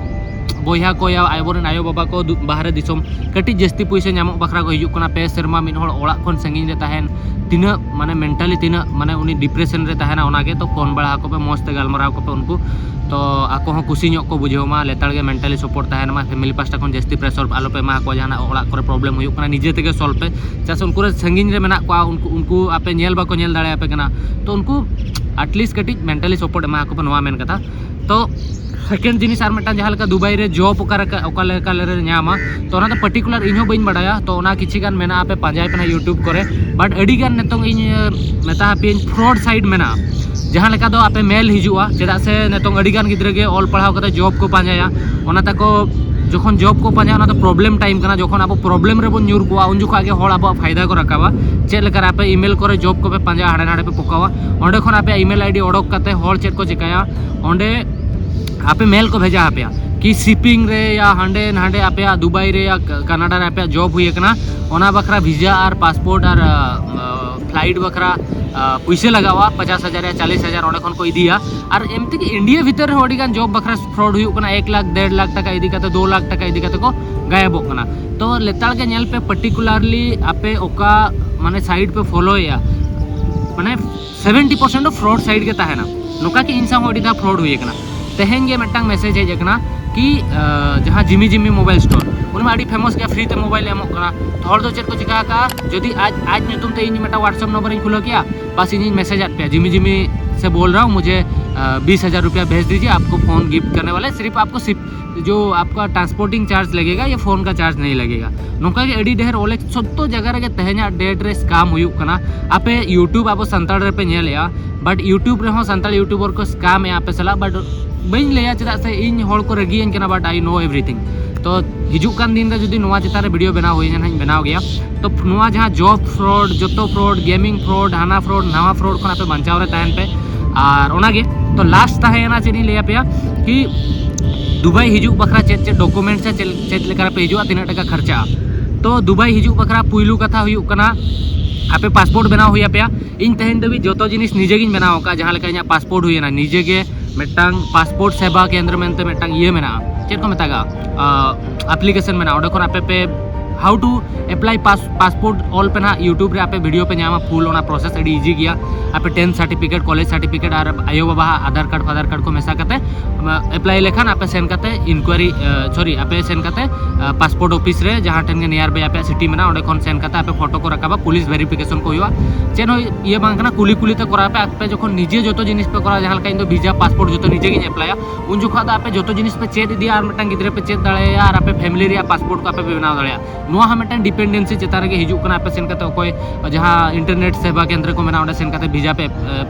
ᱵᱚᱭᱦᱟ ᱠᱚ ᱭᱟ ᱟᱵᱚᱨᱮᱱ ᱟᱭᱳᱼᱵᱟᱵᱟ ᱠᱚ ᱫᱩ-, ᱵᱟᱦᱨᱮ ᱫᱤᱥᱚᱢ ᱠᱟᱹᱴᱤᱡ ᱡᱟᱹᱥᱛᱤ ᱯᱩᱭᱥᱟᱹ ᱧᱟᱢᱚᱜ ᱵᱟᱠᱷᱨᱟ ᱠᱚ ᱦᱤᱡᱩᱜ ᱠᱟᱱᱟ᱾ ᱯᱮ ᱥᱮᱨᱢᱟ ᱢᱤᱫ ᱦᱚᱲ ᱚᱲᱟᱜ ᱠᱷᱚᱱ ᱥᱟᱺᱜᱤᱧ ᱨᱮ ᱛᱟᱦᱮᱱ, ᱛᱤᱱᱟᱹᱜ ᱢᱟᱱᱮ mentally ᱛᱤᱱᱟᱹᱜ ᱢᱟᱱᱮ ᱩᱱᱤ depression ᱨᱮ ᱛᱟᱦᱮᱱᱟ, ᱚᱱᱟᱜᱮ ᱛᱚ ᱯᱷᱳᱱ ᱵᱟᱲᱟ ᱟᱠᱚ ᱯᱮ, ᱢᱚᱡᱽ ᱛᱮ ᱜᱟᱞᱢᱟᱨᱟᱣ ᱠᱚᱯᱮ, ᱩᱱᱠᱩ ᱛᱚ ᱟᱠᱚ ᱦᱚᱸ ᱠᱩᱥᱤ ᱧᱚᱜ ᱠᱚ ᱵᱩᱡᱷᱟᱹᱣ ᱢᱟ, ᱞᱮᱛᱟᱲ ᱜᱮ mentally support ᱛᱟᱦᱮᱱ ᱢᱟ, family ᱯᱟᱥᱴᱟ ᱠᱷᱚᱱ ᱡᱟᱹᱥᱛᱤ pressure ᱟᱞᱚ ᱯᱮ ᱮᱢᱟ ᱠᱚᱣᱟ, ᱡᱟᱦᱟᱱᱟᱜ ᱚᱲᱟᱜ ᱠᱚᱨᱮ problem ᱦᱩᱭᱩᱜ ᱠᱟᱱᱟ ᱱᱤᱡᱮ ᱛᱮᱜᱮ solve ᱯᱮ, ᱪᱮᱫᱟᱜ ᱥᱮ ᱩᱱᱠᱩ ᱨᱮ ᱥᱟᱺᱜᱤᱧ ᱨᱮ ᱢᱮᱱᱟᱜ ᱠᱚᱣᱟ, ᱩᱱᱠᱩ, ᱩᱱᱠᱩ ᱟᱯᱮ ᱧᱮᱞ ᱵᱟᱠᱚ ᱧᱮᱞ ᱫᱟᱲᱮᱭᱟᱯᱮ ᱠᱟᱱᱟ᱾ ᱛᱚ ᱩᱱᱠᱩ at least ᱠᱟᱹᱴᱤᱡ mentally support ᱮᱢᱟ ᱠᱚ ᱯᱮ, ᱱᱚᱣᱟ ᱢᱮᱱ ᱠᱟᱛᱷᱟ᱾ ᱛᱚ second ᱡᱤᱱᱤᱥ ᱟᱨ ᱢᱤᱫᱴᱟᱝ, ᱡᱟᱦᱟᱸ ᱞᱮᱠᱟ ᱫᱩᱵᱟᱭ ᱨᱮ job ᱚᱠᱟ ᱞᱮᱠᱟ, ᱚᱠᱟ ᱞᱮᱠᱟ ᱞᱮ ᱧᱟᱢᱟ, ᱛᱚ ᱚᱱᱟ ᱫᱚ particular ᱤᱧ ᱦᱚᱸ ᱵᱟᱹᱧ ᱵᱟᱲᱟᱭᱟ᱾ ᱛᱚ ᱚᱱᱟ ᱠᱤᱪᱷᱤ ᱜᱟᱱ ᱢᱮᱱᱟᱜᱼᱟ, ᱟᱯᱮ ᱯᱟᱸᱡᱟᱭ ᱯᱮ ᱱᱟᱦᱟᱜ YouTube ᱠᱚᱨᱮ᱾ But ᱟᱹᱰᱤ ᱜᱟᱱ ᱱᱤᱛᱚᱝ ᱤᱧ, ᱮ, ᱢᱮᱛᱟ ᱟᱯᱮᱭᱟᱹᱧ, fraud site ᱢᱮᱱᱟᱜᱼᱟ᱾ ᱡᱟᱦᱟᱸ ᱞᱮᱠᱟ ᱫᱚ ᱟᱯᱮ mail ᱦᱤᱡᱩᱜᱼᱟ, ᱪᱮᱫᱟᱜ ᱥᱮ ᱱᱤᱛᱚᱝ ᱟᱹᱰᱤ ᱜᱟᱱ ᱜᱤᱫᱽᱨᱟᱹ ᱜᱮ ᱚᱞ ᱯᱟᱲᱦᱟᱣ ᱠᱟᱛᱮ job ᱠᱚ ᱯᱟᱸᱡᱟᱭᱟ, ᱚᱱᱟ ᱛᱟᱠᱚ ᱡᱚᱠᱷᱚᱱ job ᱠᱚ ᱯᱟᱸᱡᱟᱭᱟ, ᱚᱱᱟ ᱫᱚ problem time ᱠᱟᱱᱟ, ᱡᱚᱠᱷᱚᱱ ᱟᱵᱚ problem ᱨᱮᱵᱚᱱ ᱧᱩᱨ ᱠᱚᱜᱼᱟ, ᱩᱱ ᱡᱚᱠᱷᱚᱱ ᱜᱮ ᱦᱚᱲ ᱟᱵᱚᱣᱟᱜ ᱯᱷᱟᱭᱫᱟ ᱠᱚ ᱨᱟᱠᱟᱵᱟ᱾ ᱪᱮᱫ ᱞᱮᱠᱟ ᱨᱮ ᱟᱯᱮ email ᱠᱚᱨᱮ job ᱠᱚᱯᱮ ᱯᱟᱸᱡᱟᱭᱟ, ᱦᱟᱸᱰᱮ ᱱᱟᱰᱮ ᱯᱮ ᱯᱚᱠᱟᱣᱟ, ᱚᱸᱰᱮ ᱠᱷᱚᱱ ᱟᱯᱮ email ID ᱚᱰᱚᱠ ᱠᱟᱛᱮ ᱦᱚᱲ ᱪᱮᱫ ᱠᱚ ᱪᱮᱠᱟᱭᱟ, ᱚᱸᱰᱮ ᱟᱯᱮ mail ᱠᱚ ᱵᱷᱮᱡᱟ ᱟᱯᱮᱭᱟ ᱠᱤ shipping ᱨᱮ ᱭᱟ ᱦᱟᱸᱰᱮ ᱱᱟᱰᱮ ᱟᱯᱮᱭᱟᱜ ᱫᱩᱵᱟᱭ ᱨᱮ ᱭᱟ ᱠᱟᱱᱟᱰᱟ ᱨᱮ ᱟᱯᱮᱭᱟᱜ job ᱦᱩᱭ ᱟᱠᱟᱱᱟ, ᱚᱱᱟ ᱵᱟᱠᱷᱨᱟ visa ᱟᱨ passport ᱟᱨ, ᱟ, flight ᱵᱟᱠᱷᱨᱟ ᱯᱩᱭᱥᱟᱹ ᱞᱟᱜᱟᱣᱟ, ᱯᱚᱪᱟᱥ ᱦᱟᱡᱟᱨ ᱭᱟ ᱪᱟᱞᱤᱥ ᱦᱟᱡᱟᱨ ᱚᱸᱰᱮ ᱠᱷᱚᱱ ᱠᱚ ᱤᱫᱤᱭᱟ᱾ ᱟᱨ ᱮᱢᱛᱮ ᱜᱮ ᱤᱱᱰᱤᱭᱟ ᱵᱷᱤᱛᱟᱹᱨ ᱨᱮᱦᱚᱸ ᱟᱹᱰᱤ ᱜᱟᱱ ᱡᱚᱵ ᱵᱟᱠᱷᱨᱟ ᱯᱷᱨᱚᱰ ᱦᱩᱭᱩᱜ ᱠᱟᱱᱟ, ᱮᱠ ᱞᱟᱠᱷ, ᱰᱮᱲ ᱞᱟᱠᱷ ᱴᱟᱠᱟ ᱤᱫᱤ ᱠᱟᱛᱮ, ᱫᱩ ᱞᱟᱠᱷ ᱴᱟᱠᱟ ᱤᱫᱤ ᱠᱟᱛᱮ ᱠᱚ ᱜᱟᱭᱟᱵᱚᱜ ᱠᱟᱱᱟ᱾ ᱛᱚ ᱞᱮᱛᱟᱲ ᱜᱮ ᱧᱮᱞ ᱯᱮ, ᱯᱟᱨᱴᱤᱠᱩᱞᱟᱨᱞᱤ ᱟᱯᱮ ᱚᱠᱟ ᱢᱟᱱᱮ ᱥᱟᱭᱤᱴ ᱯᱮ ᱯᱷᱚᱞᱳᱭᱮᱫᱼᱟ, ᱢᱟᱱᱮ ᱥᱮᱵᱷᱮᱱᱴᱤ ᱯᱟᱨᱥᱮᱱᱴ ᱫᱚ ᱯᱷᱨᱚᱰ ᱥᱟᱭᱤᱴ ᱜᱮ ᱛᱟᱦᱮᱱᱟ᱾ ᱱᱚᱝᱠᱟ ᱜᱮ ᱤᱧ ᱥᱟᱶ ᱦᱚᱸ ᱟᱹᱰᱤ ᱫᱷᱟᱣ ᱯᱷᱨᱚᱰ ᱦᱩᱭ ᱟᱠᱟᱱᱟ᱾ ᱛᱮᱦᱮᱧ ᱜᱮ ᱢᱤᱫᱴᱟᱝ ᱢᱮᱥᱮᱡᱽ ᱦᱮᱡ ᱟᱠᱟᱱᱟ ᱠᱤ ᱡᱟᱦᱟᱸ ᱡᱤᱢᱤ ᱡᱤᱢᱤ ᱢᱳᱵᱟᱭᱤᱞ ᱥᱴᱳᱨ, ᱩᱱᱤ ᱢᱟ ᱟᱹᱰᱤ ᱯᱷᱮᱢᱟᱥ ᱜᱮᱭᱟ, ᱯᱷᱨᱤ ᱛᱮ ᱢᱳᱵᱟᱭᱤᱞ ᱮ ᱮᱢᱚᱜ ᱠᱟᱱᱟ᱾ ᱛᱚ ᱦᱚᱲ ᱫᱚ ᱪᱮᱫ ᱠᱚ ᱪᱤᱠᱟ ᱟᱠᱟᱫᱼᱟ, ᱡᱩᱫᱤ ᱟᱡ ᱟᱡ ᱧᱩᱛᱩᱢ ᱛᱮ ᱤᱧ ᱢᱤᱫᱴᱟᱝ ᱣᱟᱴᱥᱮᱯ ᱱᱚᱢᱵᱚᱨ ᱤᱧ ᱠᱷᱩᱞᱟᱹᱣ ᱠᱮᱭᱟ, ᱵᱟᱥ ᱤᱧᱤᱧ ᱢᱮᱥᱮᱡᱽ ᱟᱫ ᱯᱮᱭᱟ, ᱡᱤᱢᱤ ᱡᱤᱢᱤ ᱥᱮ ᱵᱳᱞ ᱨᱟᱦᱟ ᱦᱩᱸ, ᱢᱩᱡᱷᱮ ᱵᱤᱥ ᱦᱟᱡᱟᱨ ᱨᱩᱯᱤᱭᱟ ᱵᱷᱮᱡᱽ ᱫᱤᱡᱤᱭᱮ, ᱟᱯᱠᱳ ᱯᱷᱳᱱ ᱜᱤᱯᱷᱴ ᱠᱟᱨᱱᱮ ᱣᱟᱞᱮ, ᱥᱤᱨᱯᱷ ᱟᱯᱠᱳ ᱥᱤᱯ ᱡᱳ ᱟᱯᱠᱟ ᱴᱨᱟᱱᱥᱯᱳᱨᱴᱤᱝ ᱪᱟᱨᱡᱽ ᱞᱟᱜᱮᱜᱟ ᱭᱟ ᱯᱷᱳᱱ ᱠᱟ ᱪᱟᱨᱡᱽ ᱱᱟᱦᱤᱸ ᱞᱟᱜᱮᱜᱟ᱾ ᱱᱚᱝᱠᱟ ᱜᱮ ᱟᱹᱰᱤ ᱰᱷᱮᱨ ᱚᱞᱮ ᱡᱚᱛᱚ ᱡᱟᱭᱜᱟ ᱨᱮᱜᱮ ᱛᱮᱦᱮᱧᱟᱜ ᱰᱮᱴ ᱨᱮ ᱥᱠᱮᱢ ᱦᱩᱭᱩᱜ ᱠᱟᱱᱟ᱾ ᱟᱯᱮ ᱭᱩᱴᱩᱵᱽ ᱟᱵᱚ ᱥᱟᱱᱛᱟᱲ ᱨᱮᱯᱮ ᱧᱮᱞᱮᱜᱼᱟ, ᱵᱟᱴ ᱭᱩᱴᱩᱵᱽ ᱨᱮᱦᱚᱸ ᱥᱟᱱᱛᱟᱲ ᱭᱩᱴᱩᱵᱟᱨ ᱠᱚ ᱥᱠᱮᱢᱮᱜᱼᱟ ᱟᱯᱮ ᱥᱟᱞᱟᱜ᱾ ᱵᱟᱴ ᱵᱟᱹᱧ ᱞᱟᱹᱭᱟ, ᱪᱮᱫᱟᱜ ᱥᱮ ᱤᱧ ᱦᱚᱲ ᱠᱚ ᱨᱟᱹᱜᱤᱭᱟᱹᱧ ᱠᱟᱱᱟ, ᱵᱟᱴ ᱟᱭ ᱱᱳ ᱮᱵᱷᱨᱤᱛᱷᱤᱝ᱾ ᱛᱚ ᱦᱤᱡᱩᱜ ᱠᱟᱱ ᱫᱤᱱ ᱨᱮ ᱡᱩᱫᱤ ᱱᱚᱣᱟ ᱪᱮᱛᱟᱱ ᱨᱮ ᱵᱷᱤᱰᱤᱭᱳ ᱵᱮᱱᱟᱣ ᱦᱩᱭ ᱮᱱᱟ, ᱦᱟᱸᱜ ᱤᱧ ᱵᱮᱱᱟᱣ ᱜᱮᱭᱟ᱾ ᱛᱚ ᱱᱚᱣᱟ ᱡᱟᱦᱟᱸ ᱡᱚᱵ ᱯᱷᱨᱚᱰ, ᱡᱚᱛᱚ ᱯᱷᱨᱚᱰ, ᱜᱮᱢᱤᱝ ᱯᱷᱨᱚᱰ, ᱦᱟᱱᱟ ᱯᱷᱨᱚᱰ ᱱᱟᱣᱟ ᱯᱷᱨᱚᱰ ᱠᱷᱚᱱ ᱟᱯᱮ ᱵᱟᱧᱪᱟᱣ ᱨᱮ ᱛᱟᱦᱮᱱ ᱯᱮ᱾ ᱟᱨ ᱚᱱᱟᱜᱮ ᱛᱚ ᱞᱟᱥᱴ ᱛᱟᱦᱮᱸᱭᱮᱱᱟ, ᱪᱮᱫ ᱤᱧ ᱞᱟᱹᱭ ᱟᱯᱮᱭᱟ ᱠᱤ ᱫᱩᱵᱟᱭ ᱦᱤᱡᱩᱜ ᱵᱟᱠᱷᱨᱟ ᱪᱮᱫ ᱪᱮᱫ ᱰᱚᱠᱩᱢᱮᱱᱴᱥ ᱥᱮ ᱪᱮᱫ, ᱪᱮᱫ ᱞᱮᱠᱟ ᱨᱮᱯᱮ ᱦᱤᱡᱩᱜᱼᱟ, ᱛᱤᱱᱟᱹᱜ ᱴᱟᱠᱟ ᱠᱷᱚᱨᱪᱟᱜᱼᱟ? ᱛᱚ ᱫᱩᱵᱟᱭ ᱦᱤᱡᱩᱜ ᱵᱟᱠᱷᱨᱟ ᱯᱩᱭᱞᱩ ᱠᱟᱛᱷᱟ ᱦᱩᱭᱩᱜ ᱠᱟᱱᱟ, ᱟᱯᱮ ᱯᱟᱥᱯᱳᱨᱴ ᱵᱮᱱᱟᱣ ᱦᱩᱭ ᱟᱯᱮᱭᱟ᱾ ᱤᱧ ᱛᱮᱦᱮᱧ ᱫᱷᱟᱹᱵᱤᱡ ᱡᱚᱛᱚ ᱡᱤᱱᱤᱥ ᱱᱤᱡᱮ ᱜᱤᱧ ᱵᱮᱱᱟᱣ ᱟᱠᱟᱫᱼᱟ᱾ ᱡᱟᱦᱟᱸ ᱞᱮᱠᱟ ᱤᱧᱟᱹᱜ ᱯᱟᱥᱯᱳᱨᱴ ᱦᱩᱭᱮᱱᱟ, ᱱᱤᱡᱮ ᱜᱮ ᱢᱤᱫᱴᱟᱝ ᱯᱟᱥᱯᱳᱨᱴ ᱥᱮᱵᱟ ᱠᱮᱱᱫᱨᱚ ᱢᱮᱱᱛᱮ ᱢᱤᱫᱴᱟᱝ ᱤᱭᱟᱹ ᱢᱮᱱᱟᱜᱼᱟ, ᱪᱮᱫ ᱠᱚ ᱢᱮᱛᱟᱜᱼᱟ, ᱟᱯᱞᱤᱠᱮᱥᱚᱱ ᱢᱮᱱᱟᱜᱼᱟ᱾ ᱚᱸᱰᱮ ᱠᱷᱚᱱ ᱟᱯᱮ ᱯᱮ how to apply pass passport ᱚᱞ ᱯᱮ ᱱᱟᱦᱟᱜ, ᱭᱩᱴᱩᱵᱽ ᱨᱮ ᱟᱯᱮ ᱵᱷᱤᱰᱤᱭᱳ ᱯᱮ ᱧᱟᱢᱟ, ᱯᱷᱩᱞ ᱚᱱᱟ ᱯᱨᱚᱥᱮᱥ ᱟᱹᱰᱤ ᱤᱡᱤ ᱜᱮᱭᱟ᱾ ᱟᱯᱮ ᱴᱮᱱᱛᱷ ᱥᱟᱨᱴᱤᱯᱷᱤᱠᱮᱴ, ᱠᱚᱞᱮᱡᱽ ᱥᱟᱨᱴᱤᱯᱷᱤᱠᱮᱴ ᱟᱨ ᱟᱭᱳᱼᱵᱟᱵᱟᱣᱟᱜ ᱟᱫᱷᱟᱨ ᱠᱟᱨᱰ ᱯᱷᱟᱫᱟᱨ ᱠᱟᱨᱰ ᱠᱚ ᱢᱮᱥᱟ ᱠᱟᱛᱮ ᱮᱯᱞᱟᱭ ᱞᱮᱠᱷᱟᱱ ᱟᱯᱮ ᱥᱮᱱ ᱠᱟᱛᱮ ᱤᱱᱠᱩᱭᱟᱨᱤ, ᱥᱚᱨᱤ, ᱟᱯᱮ ᱥᱮᱱ ᱠᱟᱛᱮ ᱯᱟᱥᱯᱳᱨᱴ ᱚᱯᱷᱤᱥ ᱨᱮ ᱡᱟᱦᱟᱸ ᱴᱷᱮᱱ ᱜᱮ ᱱᱤᱭᱟᱨ ᱵᱟᱭ ᱟᱯᱮᱭᱟᱜ ᱥᱤᱴᱤ ᱢᱮᱱᱟᱜᱼᱟ, ᱚᱸᱰᱮ ᱠᱷᱚᱱ ᱥᱮᱱ ᱠᱟᱛᱮ ᱟᱯᱮ ᱯᱷᱳᱴᱳ ᱠᱚ ᱨᱟᱠᱟᱵᱟ, ᱯᱩᱞᱤᱥ ᱵᱷᱮᱨᱤᱯᱷᱤᱠᱮᱥᱚᱱ ᱠᱚ ᱦᱩᱭᱩᱜᱼᱟ᱾ ᱪᱮᱫ ᱦᱚᱸ ᱤᱭᱟᱹ ᱵᱟᱝ ᱠᱟᱱᱟ, ᱠᱩᱞᱤ ᱠᱩᱞᱤ ᱛᱮ ᱠᱚᱨᱟᱣ ᱯᱮ᱾ ᱟᱯᱮ ᱡᱚᱠᱷᱚᱱ ᱱᱤᱡᱮ ᱡᱚᱛᱚ ᱡᱤᱱᱤᱥ ᱯᱮ ᱠᱚᱨᱟᱣᱟ, ᱡᱟᱦᱟᱸ ᱞᱮᱠᱟ ᱤᱧ ᱫᱚ ᱵᱷᱤᱥᱟ ᱯᱟᱥᱯᱳᱨᱴ ᱡᱚᱛᱚ ᱱᱤᱡᱮ ᱜᱤᱧ ᱮᱯᱞᱟᱭᱟ, ᱩᱱ ᱡᱚᱠᱷᱚᱱ ᱫᱚ ᱟᱯᱮ ᱡᱚᱛᱚ ᱡᱤᱱᱤᱥ ᱯᱮ ᱪᱮᱫ ᱤᱫᱤᱭᱟ ᱟᱨ ᱢᱤᱫᱴᱟᱝ ᱜᱤᱫᱽᱨᱟᱹ ᱯᱮ ᱪᱮᱫ ᱫᱟᱲᱮᱭᱟᱭᱟ ᱟᱨ ᱟᱯᱮ ᱯᱷᱮᱢᱤᱞᱤ ᱨᱮᱭᱟᱜ ᱯᱟᱥᱯᱳᱨᱴ ᱠᱚ ᱟᱯᱮ ᱯᱮ ᱵᱮᱱᱟᱣ ᱫᱟᱲᱮᱭᱟᱜᱼᱟ᱾ ᱱᱚᱣᱟ ᱦᱚᱸ ᱢᱤᱫᱴᱟᱝ ᱰᱤᱯᱮᱱᱰᱮᱱᱥᱤ ᱪᱮᱛᱟᱱ ᱨᱮᱜᱮ ᱦᱤᱡᱩᱜ ᱠᱟᱱᱟ᱾ ᱟᱯᱮ ᱥᱮᱱ ᱠᱟᱛᱮ ᱚᱠᱚᱭ ᱡᱟᱦᱟᱸ ᱤᱱᱴᱟᱨᱱᱮᱴ ᱥᱮᱵᱟ ᱠᱮᱱᱫᱨᱚ ᱠᱚ ᱢᱮᱱᱟᱜᱼᱟ, ᱚᱸᱰᱮ ᱥᱮᱱ ᱠᱟᱛᱮ ᱵᱷᱤᱥᱟ ᱯᱮ,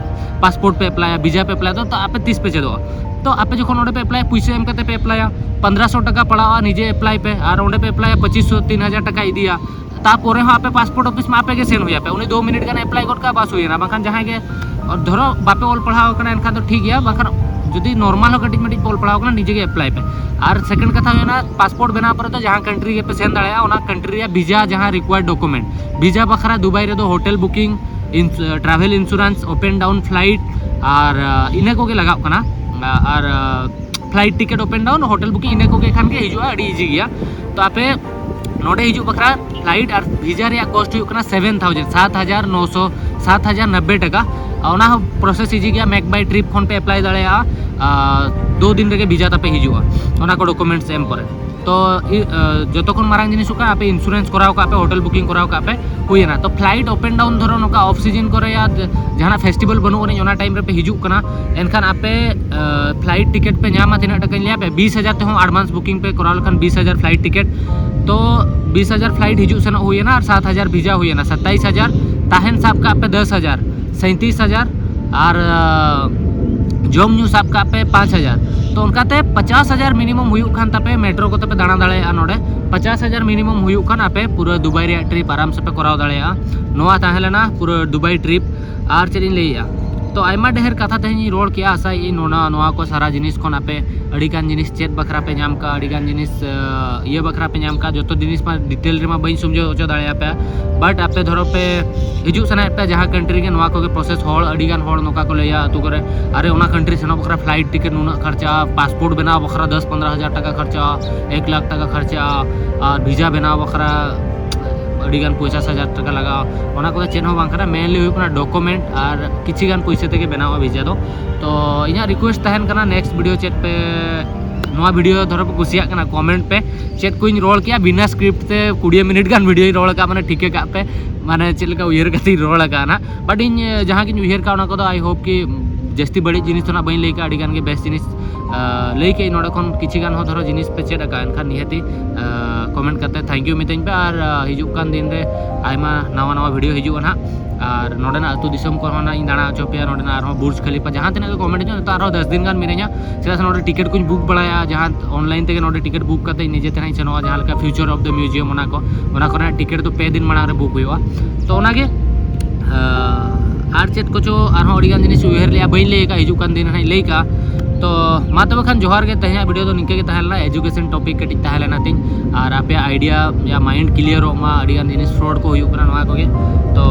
ᱯᱟᱥᱯᱳᱨᱴ ᱯᱮ ᱮᱯᱞᱟᱭᱟ, ᱵᱷᱤᱥᱟ ᱯᱮ ᱮᱯᱞᱟᱭᱟ, ᱛᱚ, ᱛᱚ ᱟᱯᱮ ᱛᱤᱥ ᱯᱮ ᱪᱮᱫᱚᱜᱼᱟ? ᱛᱚ ᱟᱯᱮ ᱡᱚᱠᱷᱚᱱ ᱚᱸᱰᱮ ᱯᱮ ᱮᱯᱞᱟᱭᱟ, ᱯᱩᱭᱥᱟᱹ ᱮᱢ ᱠᱟᱛᱮ ᱯᱮ ᱮᱯᱞᱟᱭᱟ, ᱯᱚᱱᱫᱽᱨᱚᱥᱚ ᱴᱟᱠᱟ ᱯᱟᱲᱟᱜᱼᱟ ᱱᱤᱡᱮ ᱮᱯᱞᱟᱭ ᱯᱮ, ᱟᱨ ᱚᱸᱰᱮ ᱯᱮ ᱮᱯᱞᱟᱭᱟ ᱯᱚᱸᱪᱤᱥ ᱥᱚ, ᱛᱤᱱ ᱦᱟᱡᱟᱨ ᱴᱟᱠᱟ ᱤᱫᱤᱭᱟ᱾ ᱛᱟᱯᱚᱨᱮ ᱦᱚᱸ ᱟᱯᱮ ᱯᱟᱥᱯᱳᱨᱴ ᱚᱯᱷᱤᱥ ᱢᱟ ᱟᱯᱮ ᱜᱮ ᱥᱮᱱ ᱦᱩᱭ ᱟᱯᱮ, ᱩᱱᱤ ᱫᱩ ᱢᱤᱱᱤᱴ ᱜᱟᱱ ᱮᱯᱞᱟᱭ ᱜᱚᱫ ᱠᱟᱜᱼᱟ, ᱵᱟᱥ ᱦᱩᱭᱮᱱᱟ᱾ ᱵᱟᱝᱠᱷᱟᱱ ᱡᱟᱦᱟᱸᱭ ᱜᱮ ᱫᱷᱚᱨᱚ ᱵᱟᱯᱮ ᱚᱞ ᱯᱟᱲᱦᱟᱣ ᱟᱠᱟᱱᱟ, ᱮᱱᱠᱷᱟᱱ ᱫᱚ ᱴᱷᱤᱠ ᱜᱮᱭᱟ, ᱵᱟᱝᱠᱷᱟᱱ ᱡᱩᱫᱤ ᱱᱚᱨᱢᱟᱞ ᱦᱚᱸ ᱠᱟᱹᱴᱤᱡ ᱢᱟᱹᱴᱤᱡ ᱯᱮ ᱚᱞ ᱯᱟᱲᱦᱟᱣ ᱟᱠᱟᱱᱟ, ᱱᱤᱡᱮ ᱜᱮ ᱮᱯᱞᱟᱭ ᱯᱮ᱾ ᱟᱨ ᱥᱮᱠᱮᱱᱰ ᱠᱟᱛᱷᱟ ᱦᱩᱭᱱᱟ, ᱯᱟᱥᱯᱳᱨᱴ ᱵᱮᱱᱟᱣ ᱯᱚᱨᱮ ᱫᱚ ᱡᱟᱦᱟᱸ ᱠᱟᱱᱴᱨᱤ ᱜᱮᱯᱮ ᱥᱮᱱ ᱫᱟᱲᱮᱭᱟᱜᱼᱟ, ᱚᱱᱟ ᱠᱟᱱᱴᱨᱤ ᱨᱮᱭᱟᱜ ᱵᱷᱤᱥᱟ ᱡᱟᱦᱟᱸ ᱨᱤᱠᱣᱟᱭᱟᱨᱰ ᱰᱚᱠᱩᱢᱮᱱᱴ, ᱵᱷᱤᱥᱟ ᱵᱟᱠᱷᱨᱟ ᱫᱩᱵᱟᱭ ᱨᱮᱫᱚ hotel booking, travel insurance, up and down flight, ᱟᱨ ᱤᱱᱟᱹ ᱠᱚᱜᱮ ᱞᱟᱜᱟᱜ ᱠᱟᱱᱟ᱾ ᱟᱨ flight ticket, up and down, hotel booking, ᱤᱱᱟᱹ ᱠᱚᱜᱮ ᱠᱷᱟᱱ ᱜᱮ ᱦᱤᱡᱩᱜᱼᱟ, ᱟᱹᱰᱤ ᱤᱡᱤ ᱜᱮᱭᱟ᱾ ᱛᱚ ᱟᱯᱮ ᱱᱚᱰᱮ ᱦᱤᱡᱩᱜ ᱵᱟᱠᱷᱨᱟ flight ᱟᱨ visa ᱨᱮᱭᱟᱜ cost ᱦᱩᱭᱩᱜ ᱠᱟᱱᱟ seven thousand, ᱥᱟᱛ ᱦᱟᱡᱟᱨ ᱱᱚᱥᱚ, ᱥᱟᱛ ᱦᱟᱡᱟᱨ ᱱᱚᱵᱵᱳᱭ ᱴᱟᱠᱟ᱾ ᱟᱨ ᱚᱱᱟ ᱦᱚᱸ process ᱤᱡᱤ ᱜᱮᱭᱟ, make by trip ᱠᱷᱚᱱ ᱯᱮ apply ᱫᱟᱲᱮᱭᱟᱜᱼᱟ᱾ ᱟᱨ ᱫᱩ ᱫᱤᱱ ᱨᱮᱜᱮ visa ᱛᱟᱯᱮ ᱦᱤᱡᱩᱜᱼᱟ, ᱚᱱᱟ ᱠᱚ documents ᱮᱢ ᱯᱚᱨᱮ᱾ ᱛᱚ ᱡᱚᱛᱚ ᱠᱷᱚᱱ ᱢᱟᱨᱟᱝ ᱡᱤᱱᱤᱥ ᱦᱩᱭᱩᱜ ᱠᱟᱱᱟ, ᱟᱯᱮ insurance ᱠᱚᱨᱟᱣ ᱠᱟᱜ ᱯᱮ, hotel booking ᱠᱚᱨᱟᱣ ᱠᱟᱜ ᱯᱮ, ᱦᱩᱭᱮᱱᱟ᱾ ᱛᱚ flight up and down ᱫᱷᱚᱨᱚ ᱱᱚᱝᱠᱟ off season ᱠᱚᱨᱮ ᱭᱟ ᱡᱟᱦᱟᱱᱟᱜ festival ᱵᱟᱹᱱᱩᱜ ᱟᱹᱱᱤᱡ, ᱚᱱᱟ time ᱨᱮᱯᱮ ᱦᱤᱡᱩᱜ ᱠᱟᱱᱟ, ᱮᱱᱠᱷᱟᱱ ᱟᱯᱮ flight ticket ᱯᱮ ᱧᱟᱢᱟ ᱛᱤᱱᱟᱹᱜ ᱴᱟᱠᱟᱧ ᱞᱟᱹᱭᱟ ᱯᱮ, ᱵᱤᱥ ᱦᱟᱡᱟᱨ ᱛᱮᱦᱚᱸ advance booking ᱯᱮ ᱠᱚᱨᱟᱣ ᱞᱮᱠᱷᱟᱱ ᱵᱤᱥ ᱦᱟᱡᱟᱨ flight ticket᱾ ᱛᱚ ᱵᱤᱥ ᱦᱟᱡᱟᱨ flight ᱦᱤᱡᱩᱜ ᱥᱮᱱᱚᱜ ᱦᱩᱭᱮᱱᱟ ᱟᱨ ᱥᱟᱛ ᱦᱟᱡᱟᱨ visa ᱦᱩᱭᱮᱱᱟ, ᱥᱟᱛᱟᱭᱤᱥ ᱦᱟᱡᱟᱨ᱾ ᱛᱟᱦᱮᱱ ᱥᱟᱵ ᱠᱟᱜ ᱯᱮ ᱫᱚᱥ ᱦᱟᱡᱟᱨ, ᱥᱟᱸᱭᱛᱨᱤᱥ ᱦᱟᱡᱟᱨ, ᱟᱨ ᱡᱚᱢ ᱧᱩ ᱥᱟᱵ ᱠᱟᱜ ᱯᱮ ᱯᱟᱸᱪ ᱦᱟᱡᱟᱨ᱾ ᱛᱚ ᱚᱱᱠᱟᱛᱮ ᱯᱚᱪᱟᱥ ᱦᱟᱡᱟᱨ minimum ᱦᱩᱭᱩᱜ ᱠᱷᱟᱱ ᱛᱟᱯᱮ, metro ᱠᱚᱛᱮ ᱯᱮ ᱫᱟᱬᱟ ᱫᱟᱲᱮᱭᱟᱜᱼᱟ ᱱᱚᱰᱮ᱾ ᱯᱚᱪᱟᱥ ᱦᱟᱡᱟᱨ minimum ᱦᱩᱭᱩᱜ ᱠᱷᱟᱱ ᱟᱯᱮ ᱯᱩᱨᱟᱹ ᱫᱩᱵᱟᱭ ᱨᱮᱭᱟᱜ trip ᱟᱨᱟᱢ ᱥᱮ ᱯᱮ ᱠᱚᱨᱟᱣ ᱫᱟᱲᱮᱭᱟᱜᱼᱟ᱾ ᱱᱚᱣᱟ ᱛᱟᱦᱮᱸ ᱞᱮᱱᱟ ᱯᱩᱨᱟᱹ ᱫᱩᱵᱟᱭ trip᱾ ᱟᱨ ᱪᱮᱫ ᱤᱧ ᱞᱟᱹᱭᱮᱜᱼᱟ, ᱛᱚ ᱟᱭᱢᱟ ᱰᱷᱮᱨ ᱠᱟᱛᱷᱟ ᱛᱮᱦᱮᱧ ᱤᱧ ᱨᱚᱲ ᱠᱮᱜᱼᱟ᱾ ᱟᱥᱟᱭᱮᱜᱼᱟᱹᱧ ᱱᱚᱣᱟ, ᱱᱚᱣᱟ ᱠᱚ ᱥᱟᱨᱟ ᱡᱤᱱᱤᱥ ᱠᱷᱚᱱ ᱟᱯᱮ ᱟᱹᱰᱤᱜᱟᱱ ᱡᱤᱱᱤᱥ ᱪᱮᱫ ᱵᱟᱠᱷᱨᱟ ᱯᱮ ᱧᱟᱢ ᱠᱟᱜᱼᱟ, ᱟᱹᱰᱤᱜᱟᱱ ᱡᱤᱱᱤᱥ ᱤᱭᱟᱹ ᱵᱟᱠᱷᱨᱟ ᱯᱮ ᱧᱟᱢ ᱠᱟᱜᱼᱟ᱾ ᱡᱚᱛᱚ ᱡᱤᱱᱤᱥ ᱢᱟ detail ᱨᱮᱢᱟ ᱵᱟᱹᱧ ᱥᱚᱢᱡᱷᱟᱹᱣ ᱦᱚᱪᱚ ᱫᱟᱲᱮᱭᱟᱯᱮᱭᱟ, but ᱟᱯᱮ ᱫᱷᱚᱨᱚ ᱯᱮ ᱦᱤᱡᱩᱜ ᱥᱟᱱᱟᱭᱮᱫ ᱯᱮᱭᱟ ᱡᱟᱦᱟᱸ country ᱜᱮ, ᱱᱚᱣᱟ ᱠᱚᱜᱮ process᱾ ᱦᱚᱲ, ᱟᱹᱰᱤᱜᱟᱱ ᱦᱚᱲ ᱱᱚᱝᱠᱟ ᱠᱚ ᱞᱟᱹᱭᱟ ᱟᱹᱛᱩ ᱠᱚᱨᱮ, "ᱟᱨᱮ ᱚᱱᱟ country ᱥᱮᱱᱚᱜ ᱵᱟᱠᱷᱨᱟ flight ticket ᱱᱩᱱᱟᱹᱜ ᱠᱷᱚᱨᱪᱟᱜᱼᱟ, passport ᱵᱮᱱᱟᱣ ᱵᱟᱠᱷᱨᱟ ᱫᱚᱥ ᱯᱚᱱᱫᱽᱨᱚ ᱦᱟᱡᱟᱨ ᱴᱟᱠᱟ ᱠᱷᱚᱨᱪᱟᱜᱼᱟ, ᱮᱠ ᱞᱟᱠᱷ ᱴᱟᱠᱟ ᱠᱷᱚᱨᱪᱟᱜᱼᱟ, ᱟᱨ visa ᱵᱮᱱᱟᱣ ᱵᱟᱠᱷᱨᱟ ᱟᱹᱰᱤᱜᱟᱱ ᱯᱚᱧᱪᱟᱥ ᱦᱟᱡᱟᱨ ᱴᱟᱠᱟ ᱞᱟᱜᱟᱜᱼᱟ", ᱚᱱᱟ ᱠᱚᱫᱚ ᱪᱮᱫ ᱦᱚᱸ ᱵᱟᱝ ᱠᱟᱱᱟ᱾ Mainly ᱦᱩᱭᱩᱜ ᱠᱟᱱᱟ document ᱟᱨ ᱠᱤᱪᱷᱤ ᱜᱟᱱ ᱯᱚᱭᱥᱟ ᱛᱮᱜᱮ ᱵᱮᱱᱟᱣᱟ visa ᱫᱚ᱾ ᱛᱚ ᱤᱧᱟᱹᱜ request ᱛᱟᱦᱮᱱ ᱠᱟᱱᱟ, next video ᱪᱮᱫ ᱯᱮ, ᱱᱚᱣᱟ video ᱫᱷᱚᱨᱚ ᱯᱮ ᱠᱩᱥᱤᱭᱟᱜ ᱠᱟᱱᱟ, comment ᱯᱮ ᱪᱮᱫ ᱠᱚᱧ ᱨᱚᱲ ᱠᱮᱜᱼᱟ᱾ ᱵᱤᱱᱟ script ᱛᱮ ᱠᱩᱲᱤ ᱢᱤᱱᱤᱴ ᱜᱟᱱ videoᱧ ᱨᱚᱲ ᱟᱠᱟᱫᱼᱟ, ᱢᱟᱱᱮ ᱴᱷᱤᱠᱟᱹ ᱠᱟᱜ ᱯᱮ, ᱢᱟᱱᱮ ᱪᱮᱫ ᱞᱮᱠᱟ ᱩᱭᱦᱟᱹᱨ ᱠᱟᱛᱮᱧ ᱨᱚᱲ ᱟᱠᱟᱫᱼᱟ ᱱᱟᱜ᱾ But ᱤᱧ ᱡᱟᱦᱟᱸ ᱜᱤᱧ ᱩᱭᱦᱟᱹᱨ ᱠᱟᱜᱼᱟ ᱚᱱᱟ ᱠᱚᱫᱚ I hope ᱠᱤ ᱡᱟᱹᱥᱛᱤ ᱵᱟᱹᱲᱤᱡ ᱡᱤᱱᱤᱥ ᱫᱚ ᱱᱟᱜ ᱵᱟᱹᱧ ᱞᱟᱹᱭ ᱠᱟᱜᱼᱟ, ᱟᱹᱰᱤ ᱜᱟᱱ ᱜᱮ ᱵᱮᱥ ᱡᱤᱱᱤᱥ ᱞᱟᱹᱭ ᱠᱮᱜ ᱟᱹᱧ᱾ ᱱᱚᱰᱮ ᱠᱷᱚᱱ ᱠᱤᱪᱷᱤ ᱜᱟᱱ ᱦᱚᱸ ᱫᱷᱚᱨᱚ ᱡᱤᱱᱤᱥ ᱯᱮ ᱪᱮᱫ ᱟᱠᱟᱫᱼᱟ, ᱮᱱᱠᱷᱟᱱ ᱱᱤᱦᱟᱹᱛᱤ comment ᱠᱟᱛᱮ thank you ᱢᱤᱛᱟᱹᱧ ᱯᱮ᱾ ᱟᱨ ᱦᱤᱡᱩᱜ ᱠᱟᱱ ᱫᱤᱱ ᱨᱮ ᱟᱭᱢᱟ ᱱᱟᱣᱟ ᱱᱟᱣᱟ video ᱦᱤᱡᱩᱜᱼᱟ ᱱᱟᱜ᱾ ᱟᱨ ᱱᱚᱰᱮᱱᱟᱜ ᱟᱹᱛᱩ ᱫᱤᱥᱚᱢ ᱠᱚᱦᱚᱸ ᱱᱟᱜ ᱤᱧ ᱫᱟᱬᱟ ᱦᱚᱪᱚ ᱯᱮᱭᱟ, ᱱᱚᱰᱮᱱᱟᱜ ᱟᱨᱦᱚᱸ ᱵᱩᱨᱡᱽ ᱠᱷᱟᱞᱤᱯᱟ, ᱡᱟᱦᱟᱸ ᱛᱤᱱᱟᱹᱜ ᱜᱮ comment ᱦᱤᱡᱩᱜᱼᱟ, ᱱᱤᱛᱚᱜ ᱟᱨᱦᱚᱸ ᱫᱚᱥ ᱫᱤᱱ ᱜᱟᱱ ᱢᱤᱱᱟᱹᱧᱟ᱾ ᱪᱮᱫᱟᱜ ᱥᱮ ᱱᱚᱰᱮ ticket ᱠᱚᱧ book ᱵᱟᱲᱟᱭᱟ, ᱡᱟᱦᱟᱸ online ᱛᱮᱜᱮ ᱱᱚᱰᱮ ticket book ᱠᱟᱛᱮ ᱤᱧ ᱱᱤᱡᱮ ᱛᱮ ᱱᱟᱜ ᱤᱧ ᱥᱮᱱᱚᱜᱼᱟ, ᱡᱟᱦᱟᱸ ᱞᱮᱠᱟ Future of the Museum, ᱚᱱᱟ ᱠᱚ, ᱚᱱᱟ ᱠᱚᱨᱮᱱᱟᱜ ticket ᱫᱚ ᱯᱮ ᱫᱤᱱ ᱢᱟᱲᱟᱝ ᱨᱮ book ᱦᱩᱭᱩᱜᱼᱟ᱾ ᱛᱚ ᱚᱱᱟᱜᱮ ᱟᱨ ᱪᱮᱫ ᱠᱚᱪᱚ ᱟᱨᱦᱚᱸ ᱟᱹᱰᱤᱜᱟᱱ ᱡᱤᱱᱤᱥ ᱩᱭᱦᱟᱹᱨ ᱞᱮᱜᱼᱟ, ᱵᱟᱹᱧ ᱞᱟᱹᱭ ᱟᱠᱟᱫᱼᱟ, ᱦᱤᱡᱩᱜ ᱠᱟᱱ ᱫᱤᱱ ᱦᱟᱸᱜ ᱤᱧ ᱞᱟᱹᱭ ᱠᱟᱜᱼᱟ᱾ ᱛᱚ ᱢᱟ ᱛᱚᱵᱮ ᱠᱷᱟᱱ ᱡᱚᱦᱟᱨ ᱜᱮ, ᱛᱮᱦᱮᱧᱟᱜ video ᱫᱚ ᱱᱤᱝᱠᱟᱹ ᱜᱮ ᱛᱟᱦᱮᱸ ᱞᱮᱱᱟ, education topic ᱠᱟᱹᱴᱤᱡ ᱛᱟᱦᱮᱸ ᱞᱮᱱᱟ ᱛᱤᱧ, ᱟᱨ ᱟᱯᱮᱭᱟᱜ idea ᱭᱟ mind clear ᱚᱜ ᱢᱟ, ᱟᱹᱰᱤᱜᱟᱱ ᱡᱤᱱᱤᱥ fraud ᱠᱚ ᱦᱩᱭᱩᱜ ᱠᱟᱱᱟ ᱱᱚᱣᱟ ᱠᱚᱜᱮ᱾ ᱛᱚ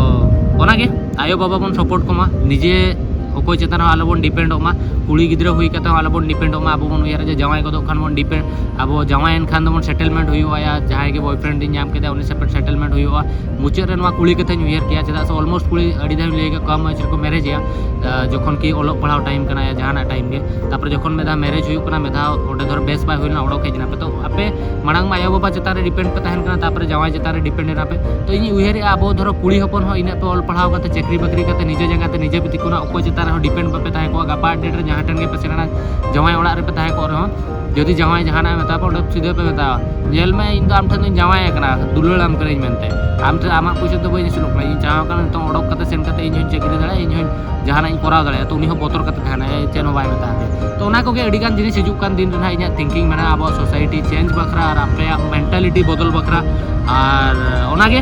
ᱚᱱᱟᱜᱮ ᱟᱭᱳ ᱵᱟᱵᱟ ᱵᱚᱱ ᱥᱟᱯᱳᱨᱴ ᱠᱚᱢᱟ, ᱱᱤᱡᱮ ᱚᱠᱚᱭ ᱪᱮᱛᱟᱱ ᱨᱮᱦᱚᱸ ᱟᱞᱚᱵᱚᱱ ᱰᱤᱯᱮᱱᱰᱚᱜ ᱢᱟ, ᱠᱩᱲᱤ ᱜᱤᱫᱽᱨᱟᱹ ᱦᱩᱭ ᱠᱟᱛᱮ ᱦᱚᱸ ᱟᱞᱚᱵᱚᱱ ᱰᱤᱯᱮᱱᱰᱚᱜ ᱢᱟ᱾ ᱟᱵᱚ ᱵᱚᱱ ᱩᱭᱦᱟᱹᱨᱟ ᱡᱮ ᱡᱟᱶᱟᱭ ᱜᱚᱫᱚᱜ ᱠᱷᱟᱱ ᱵᱚᱱ ᱰᱤᱯᱮᱱᱰ, ᱟᱵᱚ ᱡᱟᱶᱟᱭᱮᱱ ᱠᱷᱟᱱ ᱫᱚᱵᱚᱱ ᱥᱮᱴᱮᱞᱢᱮᱱᱴ ᱦᱩᱭᱩᱜᱼᱟ, ᱭᱟ ᱡᱟᱦᱟᱸᱭ ᱜᱮ ᱵᱚᱭᱯᱷᱨᱮᱱᱰ ᱤᱧ ᱧᱟᱢ ᱠᱮᱫᱮᱭᱟ ᱩᱱᱤ ᱥᱟᱛᱮ ᱥᱮᱴᱮᱞᱢᱮᱱᱴ ᱦᱩᱭᱩᱜᱼᱟ᱾ ᱢᱩᱪᱟᱹᱫ ᱨᱮ ᱱᱚᱣᱟ ᱠᱩᱲᱤ ᱠᱟᱛᱷᱟᱧ ᱩᱭᱦᱟᱹᱨ ᱠᱮᱭᱟ, ᱪᱮᱫᱟᱜ ᱥᱮ ᱚᱞᱢᱳᱥᱴ ᱠᱩᱲᱤ ᱟᱹᱰᱤ ᱫᱷᱟᱣ ᱤᱧ ᱞᱟᱹᱭ ᱠᱟᱜ ᱠᱚᱣᱟ, ᱠᱚᱢ ᱩᱢᱮᱨ ᱨᱮᱠᱚ ᱢᱮᱨᱮᱡᱽ ᱮᱜᱼᱟ, ᱟᱸ, ᱡᱚᱠᱷᱚᱱ ᱠᱤ ᱚᱞᱚᱜ ᱯᱟᱲᱦᱟᱣ ᱴᱟᱭᱤᱢ ᱠᱟᱱᱟ ᱭᱟ ᱡᱟᱦᱟᱱᱟᱜ ᱴᱟᱭᱤᱢ ᱜᱮ᱾ ᱛᱟᱨᱯᱚᱨᱮ ᱡᱚᱠᱷᱚᱱ ᱢᱤᱫ ᱫᱷᱟᱣ ᱢᱮᱨᱮᱡᱽ ᱦᱩᱭᱩᱜ ᱠᱟᱱᱟ, ᱢᱤᱫ ᱫᱷᱟᱣ ᱚᱸᱰᱮ ᱫᱷᱚᱨᱚ ᱵᱮᱥ ᱵᱟᱭ ᱦᱩᱭ ᱞᱮᱱᱟ, ᱚᱰᱚᱠ ᱦᱮᱡ ᱮᱱᱟ ᱯᱮ, ᱛᱚ ᱟᱯᱮ ᱢᱟᱲᱟᱝ ᱢᱟ ᱟᱭᱳ ᱵᱟᱵᱟ ᱪᱮᱛᱟᱱ ᱨᱮ ᱰᱤᱯᱮᱱᱰ ᱯᱮ ᱛᱟᱦᱮᱱ ᱠᱟᱱᱟ, ᱛᱟᱨᱯᱚᱨᱮ ᱡᱟᱶᱟᱭ ᱪᱮᱛᱟᱱ ᱨᱮ ᱰᱤᱯᱮᱱᱰ ᱮᱱᱟ ᱯᱮ᱾ ᱛᱚ ᱤᱧᱤᱧ ᱩᱭᱦᱟᱹᱨᱮᱜᱼᱟ, ᱟᱵᱚ ᱫᱷᱚᱨᱚ ᱠᱩᱲᱤ ᱦᱚᱯᱚᱱ ᱦᱚᱸ ᱤᱱᱟᱹᱜ ᱯᱮ ᱚᱞ ᱯᱟᱲᱦᱟᱣ ᱠᱟᱛᱮ, ᱪᱟᱹᱠᱨᱤ ᱵᱟᱹᱠᱨᱤ ᱠᱟᱛᱮ, ᱱᱤᱡᱮ ᱡᱟᱸᱜᱟ ᱛᱮ ᱱᱤᱡᱮ ᱯᱮ ᱛᱤᱸᱜᱩᱱᱟ, ᱚᱠᱚᱭ ᱪᱮᱛᱟᱱ ᱨᱮᱦᱚᱸ ᱰᱤᱯᱮᱱᱰ ᱵᱟᱯᱮ ᱛᱟᱦᱮᱸ ᱠᱚᱜᱼᱟ᱾ ᱜᱟᱯᱟ ᱰᱮᱴ ᱨᱮ ᱡᱟᱦᱟᱸ ᱴᱷᱮᱱ ᱜᱮᱯᱮ ᱥᱮᱱ ᱮᱱᱟ, ᱡᱟᱶᱟᱭ ᱚᱲᱟᱜ ᱨᱮᱯᱮ ᱛᱟᱦᱮᱸ ᱠᱚᱜ ᱨᱮᱦᱚᱸ, ᱡᱩᱫᱤ ᱡᱟᱶᱟᱭ ᱡᱟᱦᱟᱱᱟᱜ ᱮ ᱢᱮᱛᱟ ᱯᱮ, ᱚᱸᱰᱮ ᱥᱤᱫᱷᱟᱹ ᱯᱮ ᱢᱮᱛᱟᱣᱟ, "ᱧᱮᱞ ᱢᱮ, ᱤᱧ ᱫᱚ ᱟᱢ ᱴᱷᱮᱱ ᱫᱚᱧ ᱡᱟᱶᱟᱭ ᱟᱠᱟᱱᱟ, ᱫᱩᱞᱟᱹᱲ ᱟᱢ ᱠᱟᱹᱱᱟᱹᱧ ᱢᱮᱱᱛᱮ, ᱟᱢ ᱴᱷᱮᱱ ᱟᱢᱟᱜ ᱯᱩᱭᱥᱟᱹ ᱛᱮ ᱵᱟᱹᱧ ᱟᱹᱥᱩᱞᱚᱜ ᱠᱟᱱᱟ, ᱤᱧ ᱪᱟᱦᱟᱣ ᱠᱟᱱᱟ ᱱᱤᱛᱚᱝ ᱚᱰᱚᱠ ᱠᱟᱛᱮ ᱥᱮᱱ ᱠᱟᱛᱮ ᱤᱧ ᱦᱚᱸᱧ ᱪᱟᱹᱠᱨᱤ ᱫᱟᱲᱮᱭᱟᱜᱼᱟ, ᱤᱧ ᱦᱚᱸᱧ ᱡᱟᱦᱟᱱᱟᱜ ᱤᱧ ᱠᱚᱨᱟᱣ ᱫᱟᱲᱮᱭᱟᱜᱼᱟ", ᱛᱚ ᱩᱱᱤ ᱦᱚᱸ ᱵᱚᱛᱚᱨ ᱠᱟᱛᱮ ᱛᱟᱦᱮᱱᱟᱭ, ᱪᱮᱫ ᱦᱚᱸ ᱵᱟᱭ ᱢᱮᱛᱟ ᱫᱮᱭᱟ᱾ ᱛᱚ ᱚᱱᱟ ᱠᱚᱜᱮ ᱟᱹᱰᱤ ᱜᱟᱱ ᱡᱤᱱᱤᱥ ᱦᱤᱡᱩᱜ ᱠᱟᱱ ᱫᱤᱱ ᱨᱮ ᱱᱟᱦᱟᱜ ᱤᱧᱟᱹᱜ ᱛᱷᱤᱝᱠᱤᱝ ᱢᱮᱱᱟᱜᱼᱟ ᱟᱵᱚᱣᱟᱜ ᱥᱳᱥᱟᱭᱴᱤ ᱪᱮᱧᱡᱽ ᱵᱟᱠᱷᱨᱟ ᱟᱨ ᱟᱯᱮᱭᱟᱜ ᱢᱮᱱᱴᱟᱞᱤᱴᱤ ᱵᱚᱫᱚᱞ ᱵᱟᱠᱷᱨᱟ᱾ ᱟᱨ ᱚᱱᱟᱜᱮ,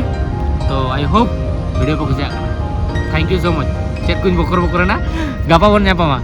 ᱛᱚ I hope video ᱯᱮ ᱠᱩᱥᱤᱭᱟᱜ ᱠᱟᱱᱟ᱾ Thank you so much᱾ ᱪᱮᱫ ᱠᱚᱧ ᱵᱚᱠᱚᱨ ᱵᱚᱠᱚᱨ ᱮᱱᱟ, ᱜᱟᱯᱟ ᱵᱚᱱ ᱧᱟᱯᱟᱢᱟ᱾